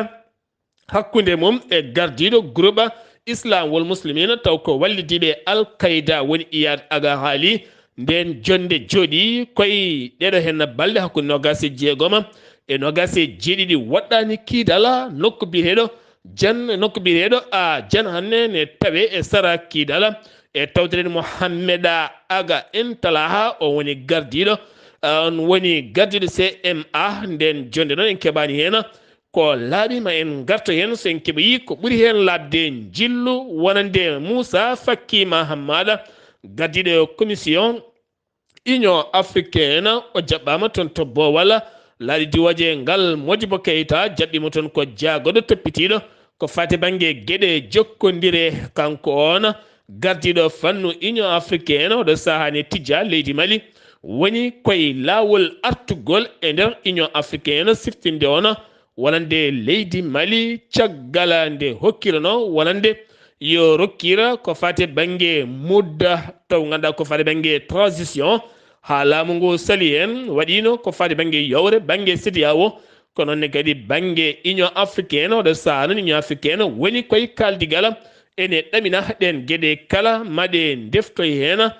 hakkunde mum e gardiiɗo groupe Islam wal Muslimina, taw ko wallidiiɓe Al Qaeda woni Iyad Aga Hali. Ndeen jonnde jooɗii koye ɗeɗo henna balɗe hakkunde noogaas e jeegoma e noogaas e jeeɗiɗi, woɗɗaani kiidala nokku biyeteeɗo Jan, nokku biyeteeɗo a Jan hanne ne tawe e sara kiidala e tawteren Mohammeda Aga Intalaha, o woni gardiiɗo, a, on woni gardiiɗo C M A. Ndeen jonnde noon en keɓaani heen ko laaɓi, ma en ngarto heen so en keɓoyi ko ɓuri heen laaɓde njillu wonande Moussa Fakki Mahammada, gardiiɗo commission Union Africaine. O jaɓɓaama toon to Bowal, laaɗi diwooje ngal Modibo Keita jaɓɓiima toon ko jaagoɗo toppitiiɗo ko fate bannge geɗe jokkondire. Kanko on gardiiɗo fannu Union Africaine oɗo sahaa ne tijja leydi Mali, woni koye laawol artugol e nder Union Africaine siftinde on wonande leydi Mali caggal nde hokkirano wonande yo rokkira ko fate bannge mudda, taw ngannduɗaa ko fate bannge transition haa laamu ngu sali heen, waɗiino ko fate bannge yowre bannge CEDEAO, ko noon ne kadi bannge Union Africaine. Oɗo sahaa noon Union Africaine woni koye kaaldigal ene ɗamina ɗeen geɗe kala ma ɗe ndeftoy heen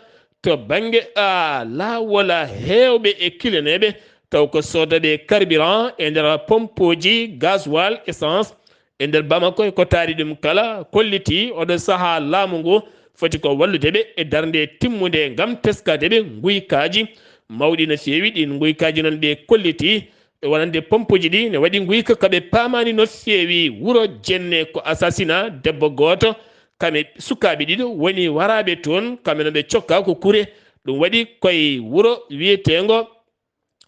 to bannge, a, laawol heewɓe e kileneeɓe, taw ko soodooɓe carburant e nder pompooji, gasoil, essence, e nder Bamako e ko taari ɗum kala, kolliti oɗo sahaa laamu ngu foti ko wallude ɓe e darnde timmunde ngam teskaade ɓe nguykaaji mawɗi no feewi. Ɗiin nguykaaji noon ɓe kolliti e wonande pompooji ɗi ne waɗi nguyka ka ɓe paamaani no feewi. Wuro Jenne ko Asasina, debbo gooto, kam e sukaaɓe ɗiɗo woni waraaɓe toon, kamɓe no ɓe cokka ko kure. Ɗum waɗi koye wuro wiyeteengo,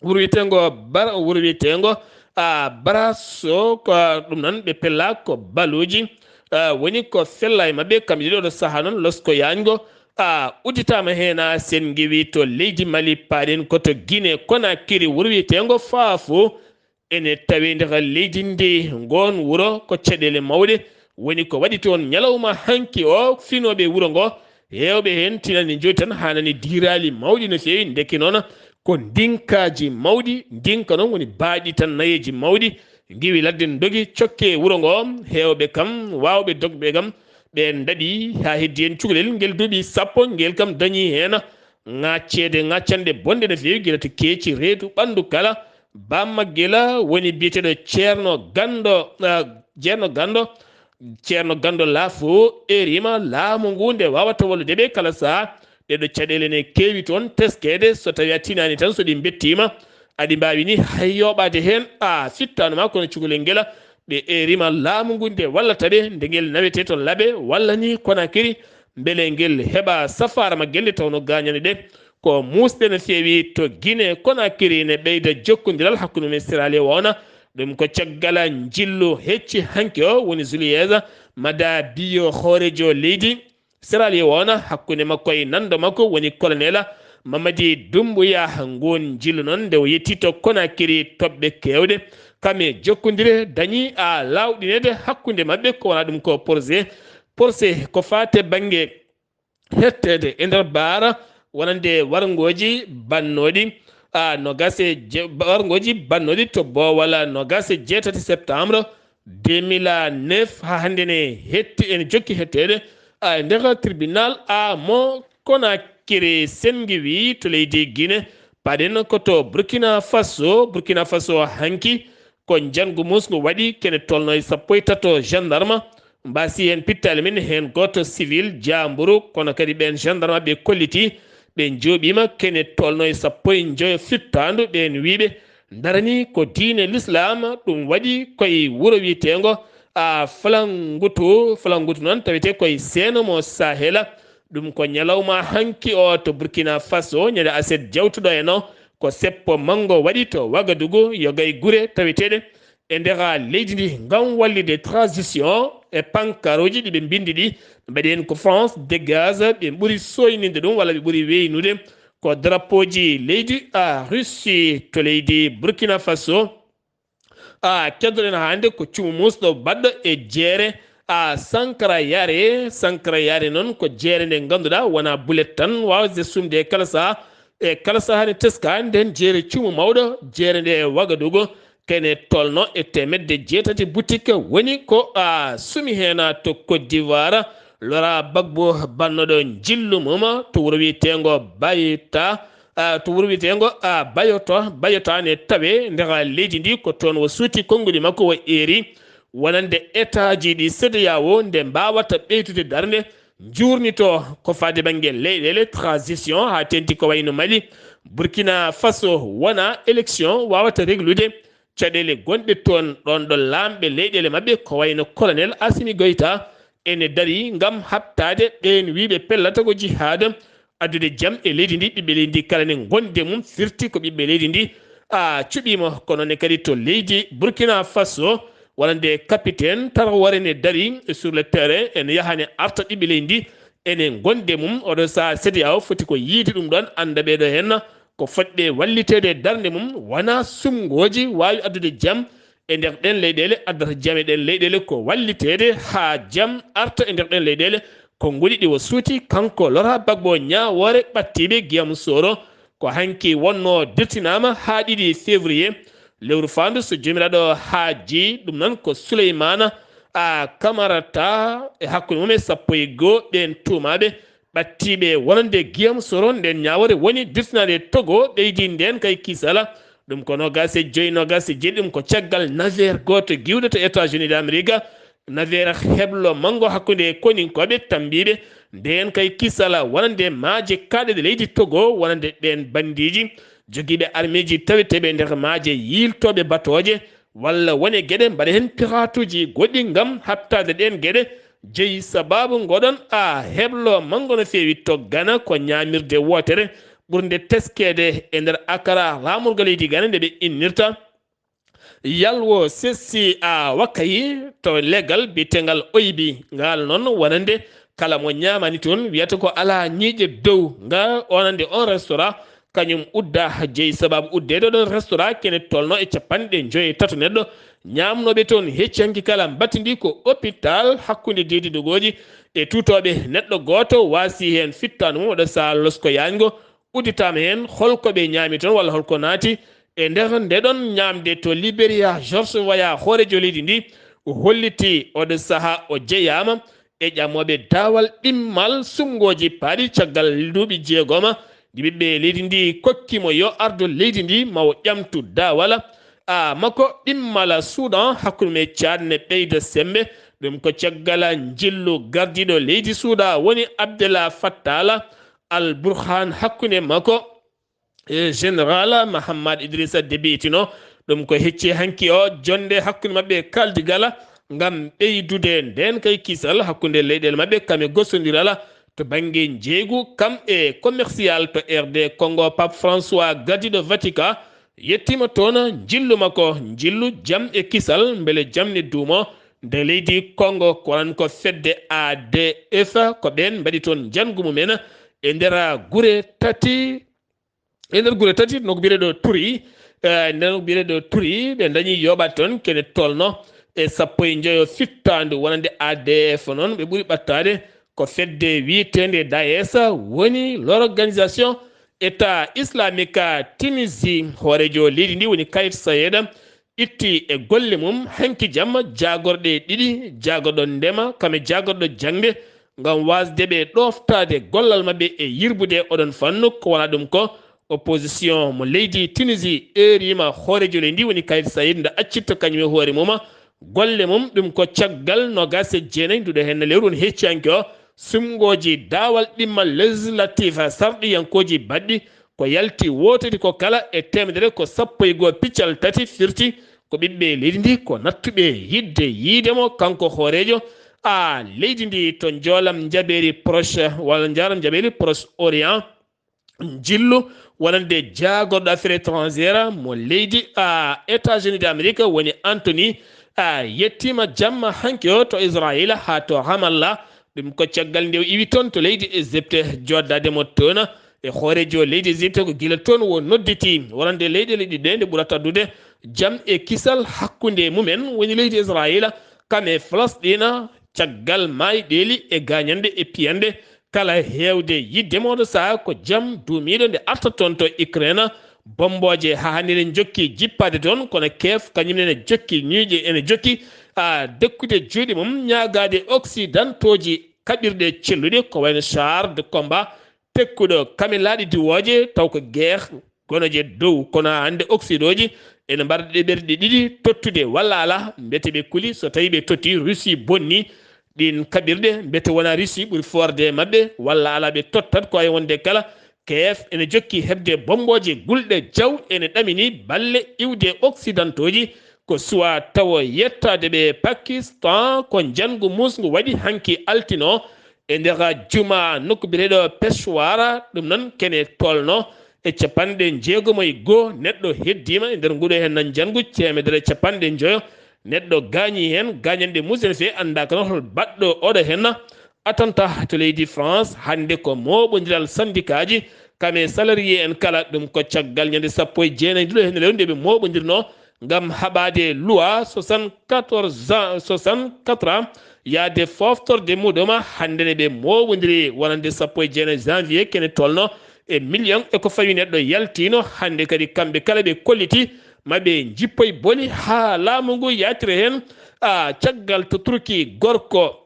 wuro wiyeteengo Bar-, wuro wiyeteengo, a, Baraso, ko ɗum noon ɓe pella ko baluuji, a, woni ko fella e maɓɓe, kamɓe ɗiɗo oɗo sahaa noon losko yaajngo, a, udditaama heen, a, sen ngiwi to leydi Mali, paaɗen ko to Guinée Conakry, wuro wiyeteengo Faafo, ene tawee nder leydi ndi. Ngoon wuro ko caɗeele mawɗe woni ko waɗi toon ñalawma hanki o. Finooɓe wuro ngo, heewɓe heen tinani njoyi tan, haa nani diiraali mawɗi no feewi. Ndeke noon ko ndinkaaji mawɗi, ndinka noon woni baaɗi tan nayeeji mawɗi ngiwi ladde ndogi cokke wuro ngo. Heewɓe kam, waawɓe dogɓe kam, ɓe ndaɗi haa heddi heen cukalel ngel duuɓi sappo, ngel kam dañi heen ŋacceede, ŋaccanɗe bonɗe no feewi, gila to keeci, reedu, ɓanndu kala. Bamma gila woni biyeteeɗo Ceerno Ganndo, ah, Ceerno Ganndo, Ceerno Ganndo Laafo erima laamu ngu nde waawata wallude ɓe kala sahaa. Ɗeɗo caɗeele ne keewi toon teskeede, so tawii a tinaani tan, so ɗi mbettiima, aɗi mbaawi ni hay yooɓaade heen, a fittaano ma kono cukalel ngela. Ɓe erima laamu ngu nde wallata ɓe, nde ngel nawetee to Labe walla ni Conakry, mbele ngel heɓa safaara maggel nde tawnoo gaañaane ɗe ko muusɗe no feewi to Guinée Conakry, ne ɓeyda jokkondiral hakkunde mum e Sierra Leone. Ɗum ko caggal njillu hecci hanki o, woni Julius Maada Bio, hooreejo leydi Sierra Leone, hakkunde makko e nanndo makko woni colonel Mamadi Doumbouya. Nguun njillu noon, nde o yettii to Conakry, toɓɓe keewɗe kam e jokkondire dañi a laawɗineede hakkunde maɓɓe, ko wona ɗum ko procès, procès ko faate bannge hetteede e nder baara wonande warngooji bannooɗi, a, noogaas e je-, warngooji bannooɗi to Boowal noogaas e jeetati septembre deux mille neuf, haa hannde ne hetti, ene jokki hetteede, a, e nder tribunal, a, mo Conakry. Sen ngiwi to leydi Guinée, paaɗen ko to Burkina Faso. Burkina Faso hanki ko njanngu muusngu waɗi, kene tolno e sappo e tato gendarme mbaasi heen pittaali men, heen gooto civil jaamburu, kono kadi ɓeen gendarme ɓe kolliti ɓe njooɓiima, kene tolno e sappo e njoyo fittaandu. Ɓeen wiyɓe ndarani ko diine Lislaam, ɗum waɗi koye wuro wiyeteengo, a, Falangutu. Falangutu noon tawetee koye seeno mo Sahela. Ɗum ko ñalawma hanki o to Burkina Faso, ñande aset jawtuɗo en o, ko seppo manngo waɗi to Wagadugu, yoga e gure taweteeɗe e nder leydi ndi ngam wallitde transition e pankaruuji ɗi ɓe mbinndi ɗi, mbaɗi heen ko France Dégage, ɓe ɓuri sooyninde ɗum walla ɓe ɓuri weynude ko drapeauji leydi, a, Russie to leydi Burkina Faso. A keddoɗen hannde ko cumu muusɗo baɗɗo e jeere a Sankara Yare. Sankara Yare noon ko jeere nde ngannduɗaa wonaa bulet tan waawde sumde e kala sahaa. E kala sahaa ne teska nden jeere cumu mawɗo, jeere nde Wagadugu, kene tolno e teemedde jeetati boutique woni ko a sumi heen to Côte d'Ivoire. Laurent Gbagbo bannoɗo njillu mum to wuro wiyeteengo Bayota, a, to wuro wiyeteengo, a, Bayota, Bayota ne tawe nder leydi ndi, ko toon o suuti konnguɗi makko, o eeri wonande État ji ɗi CEDEAO nde mbaawata ɓeydude darnde, njuurnito ko faade bannge leyɗeele transition, haa teeŋti ko wayno Mali, Burkina Faso, wona élection waawata reglude caɗeele gonɗe toon, ɗoon ɗo laamɓe leyɗeele maɓɓe ko wayno Colonel Assimi Goïta ene darii ngam haɓtaade ɓeen wiyɓe pellata ko jihaad, addude jam e leydi ndi, ɓiɓɓe leydi ndi kala ne ngonde mum, firti ko ɓiɓɓe leydi ndi a cuɓiima. Ko noon ne kadi to leydi Burkina Faso, wonande capitaine Traoré ne darii sur le terrain, ene yaha ne arta, ɓiɓɓe leydi ndi ene ngonde mum. Oɗo sahaa CEDEAO foti ko yiyde ɗum ɗoon, annda ɓeeɗo heen ko fotɓe walliteede e darnde mum, wonaa sumngooji waawi addude jam e nder ɗeen leyɗeele. Addata jam e ɗeen leyɗeele ko walliteede haa jam arta e nder ɗeen leyɗeele. Konnguɗi ɗi o suuti, kanko Laurent Gbagbo, ñaawoore ɓadtiiɓe Guillaume Soro, ko hanki wonnoo dirtinaama haa ɗiɗi février lewru faandu, so Joomiraaɗo haajii. Ɗum noon ko Souleymana a Kamarata e hakkunde mum e sappo e goo ɓeen tuumaaɓe ɓadtiiɓe wonande Guillaume Soro. Ndeen ñaawoore woni dirtinaade Togo, ɓeydi ndeen kay kisala. Ɗum ko noogaas e joy, noogaas e jeeɗiɗi, ɗum ko caggal navire gooto giwɗo to États-Unis d'Amérique, navire heblo manngo hakkunde e koninkooɓe tammbiiɓe. Ndeen kay kisala wonande maaje kaaɗeɗe leydi Togo, wonande ɓeen banndiiji jogiiɓe armeeji taweteeɓe nder maaje, yiiltooɓe batooje, walla wone geɗe mbaɗa heen piraatuuji goɗɗi ngam haɓtaade ɗeen geɗe. Jeyi sabaabu ngoɗon a heblo manngo no feewi to Gana, ko ñaamirde wootere ɓurnde teskeede e nder Akara, laamorgo leydi Gana, nde ɓe innirta Yalwo Sessi a Wakayi to leggal biyetengal Oybi. Ngal noon wonande kala mo ñaamani toon wiyata ko alaa ñiiƴe dow. Nga wonande on restaurant kañum udda, jeyi sabaabu uddeede ɗon restaurant kene tolno e capanɗe joy e tato neɗɗo ñaamnooɓe toon. Hecci hanki kala mbattindi ko hôpital hakkunde deedi dogooji e tuutooɓe. Neɗɗo gooto waasi heen fittaandu mum, oɗo sahaa losko yaajngo udditaama heen. Holko ɓe ñaami toon walla holko naati e nder nde ɗon ñaamde to Liberia? George Weah, hooreejo leydi ndi, o holliti oɗo sahaa o jeyaama e ƴamooɓe daawal ɗimmal suɓngooji paaɗi caggal duuɓi jeegoma ɗi ɓiɓɓe leydi ndi kokki mo yo ardo leydi ndi ma o ƴamtu daawal a makko ɗimmal Suudan hakkunde mum e Caad ne ɓeyda semmbe. Ɗum ko caggal njillu gardiiɗo leydi Suudan woni Abdallah Fattah Al Burhan hakkunde makko e Général Mahamat Idrissa Déby itino. Ɗum ko hecci hanki o jonnde hakkunde maɓɓe e kaaldigal ngam ɓeydude ndeen kay kisal hakkunde leyɗeele maɓɓe kam e gosondiral to bannge njeeygu kam e commercial to R D Congo. Pape François gardiiɗo Vatican yettiima toon njillu makko, njillu jam e kisal, mbele jam ne duumo nde leydi Congo. Ko waran ko fedde A D F, ko ɓeen mbaɗi toon njanngu mumen e nder gure tati, e nder gure tati, no ko biyeteeɗo Turi, eh, nden no ko biyeteeɗo Turi, ɓe dañi yoɓat toon kene tolno e sappo e njoyo fittaandu wonande A D F. Noon ɓe ɓuri ɓattaade ko fedde wiyeteende DAES, woni l'Organisation État Islamique Tunisie. Hooreejo leydi ndi woni Kayit Sayed itti e golle mum hanki jamma jaagorɗe ɗiɗi, jaagorɗo ndema kam e jaagorɗo jaŋde, ngam waasde ɓe ɗooftaade gollal maɓɓe e yirbude oɗon fannu. Ko wona ɗum ko opposition mo leydi Tunisie eeriima hooreejo leydi ndi woni Kayit Sayed nde accitta kañum e hoore mum golle mum. Ɗum ko caggal noogaas e jeenayi nduɗo heen lewru woni hecciyanke o suɓngooji daawal ɗimmal législatif sarɗiyankooji baɗɗi ko yalti wootedi ko kala e teemedere ko sappo e goo piccal tati firti ko ɓiɓɓe leydi ndi ko nattuɓe yiɗde yiide mo kanko hooreejo a leydi ndi to njoolam njaɓeeri Proche walla njaaram njaɓeeri Proche Orient. Njillu wonande jaagorɗo affaire étrangère mo leydi a États-Unis d'Amérique woni Anthony a yettiima jamma hanki o to Israël haa to Ramallah. Ɗum ko caggal nde o iwi toon to leydi Égypte jooɗdaade mo toon E hooreejo leydi Égypte ko gila toon o nodditii wonande leyɗeele ɗiɗi ɗe nde ɓurata addude jam e kisal hakkunde mumen, woni leydi Israayiila kam e Falasɗiina, caggal maayɗeeli e gaañanɗe e piyanɗe. Kala heewde yiɗde mo oɗo sahaa ko jam duumiiɗo nde arta toon to Ukraine. Bommbooje haa hannde ne njokki jippaade toon, kono Kiev kañum ne ne jokki ñiiƴe, ene jokki, a, dekkude juuɗe mum, ñaagaade Occidentooji kaɓirɗe celluɗe ko wayno char de combat tekkuɗo kamelaaɗe diwooje, taw ko geex gonoje dow, kono hannde Occidentooji ene mbaɗa ɗe ɓerɗe ɗiɗi tottude walla alaa, mbete ɓe kuli so tawii ɓe totti, Russie bonni ɗiin kaɓirɗe, mbete wonaa Russie ɓuri foorde e maɓɓe walla alaa, ɓe tottat ko hay wonde kala. Kiev ene jokki heɓde bommbooje gulɗe jaw, ene ɗamini balle iwde Occidentooji, ko suwaa tawo yettaade ɓe Pakistan. Ko njanngu muusngu waɗi hanki altine o e nder juma nokku biyeteeɗo Peshawar, ɗum noon kene tolno e capanɗe jeegom e goo neɗɗo heddiima e nder nguɗo heen nan njanngu, teemedere e capanɗe njoyo neɗɗo gaañi heen, gaañanɗe muusɗe no feewi, anndaa kano hol baɗɗo oɗo heen attentat to leydi France. Hannde ko mooɓondiral sandikaaji kam e salarié en kala, ɗum ko caggal ñande sappo e jeenayi ndilo heen lewru nde ɓe mooɓondirno ngam haɓaade loi soixante-quatorze ans, soixante-quatre ans, yaade fooftorde muɗum. Hannde ne ɓe mooɓondiri wonande sappo e jeenayi janvier kene tolno e million e ko fawi neɗɗo yaltiino. Hannde kadi kamɓe kala ɓe kolliti ma ɓe njippoy boli haa laamu ngu yaatira heen. A, caggal to Turki gorko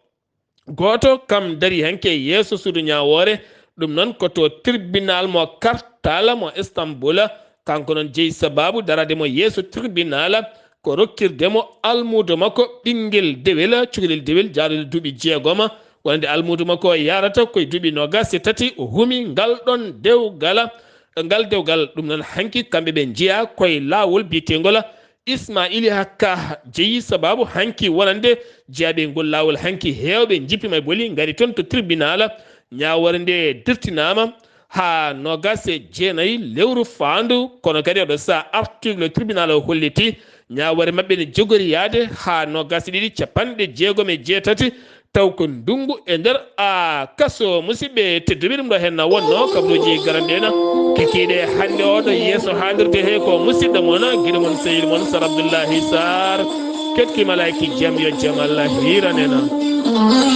gooto kam darii hanki e yeeso suudu ñaawoore, ɗum noon ko to tribunal mo Kartal mo Istanbul. Kanko noon jeyi sabaabu daraade mo yeeso tribunal ko rokkirde mo almuudo makko ɓinngel dewel, cukalel dewel jaaduɗo duuɓi jeegom. Wonande almuudo makko o yahrata ko e duuɓi noogaas e tati, o humi ngal ɗoon dewgal. Ngal dewgal ɗum noon hanki kamɓe ɓe njeyaa ko e laawol biyeteengol Ismaili Hakka jeyi sabaabu hanki wonande jeyaaɓe ngol laawol hanki. Heewɓe njippiima e boli ngari toon to tribunal. Ñaawoore nde dirtinaama haa noogaas e jeenayi lewru faandu, kono kadi oɗo sahaa article tribunal o holliti ñaawoore maɓɓe ne jogori yahde haa noogaas e ɗiɗi capanɗe jeegom e jeetati, taw ko ndunngu e nder a kaso. Musidɓe tedduɓe, ɗum ɗo heen na wonno kabaruuji garanɗe na kikiiɗe hannde oɗo yeeso haalirde he ko musidɗo mon, giɗo mon, sehil mon, Sar Abdullahi Sar. Ketki malaiki jam yo jam Allah hiran en.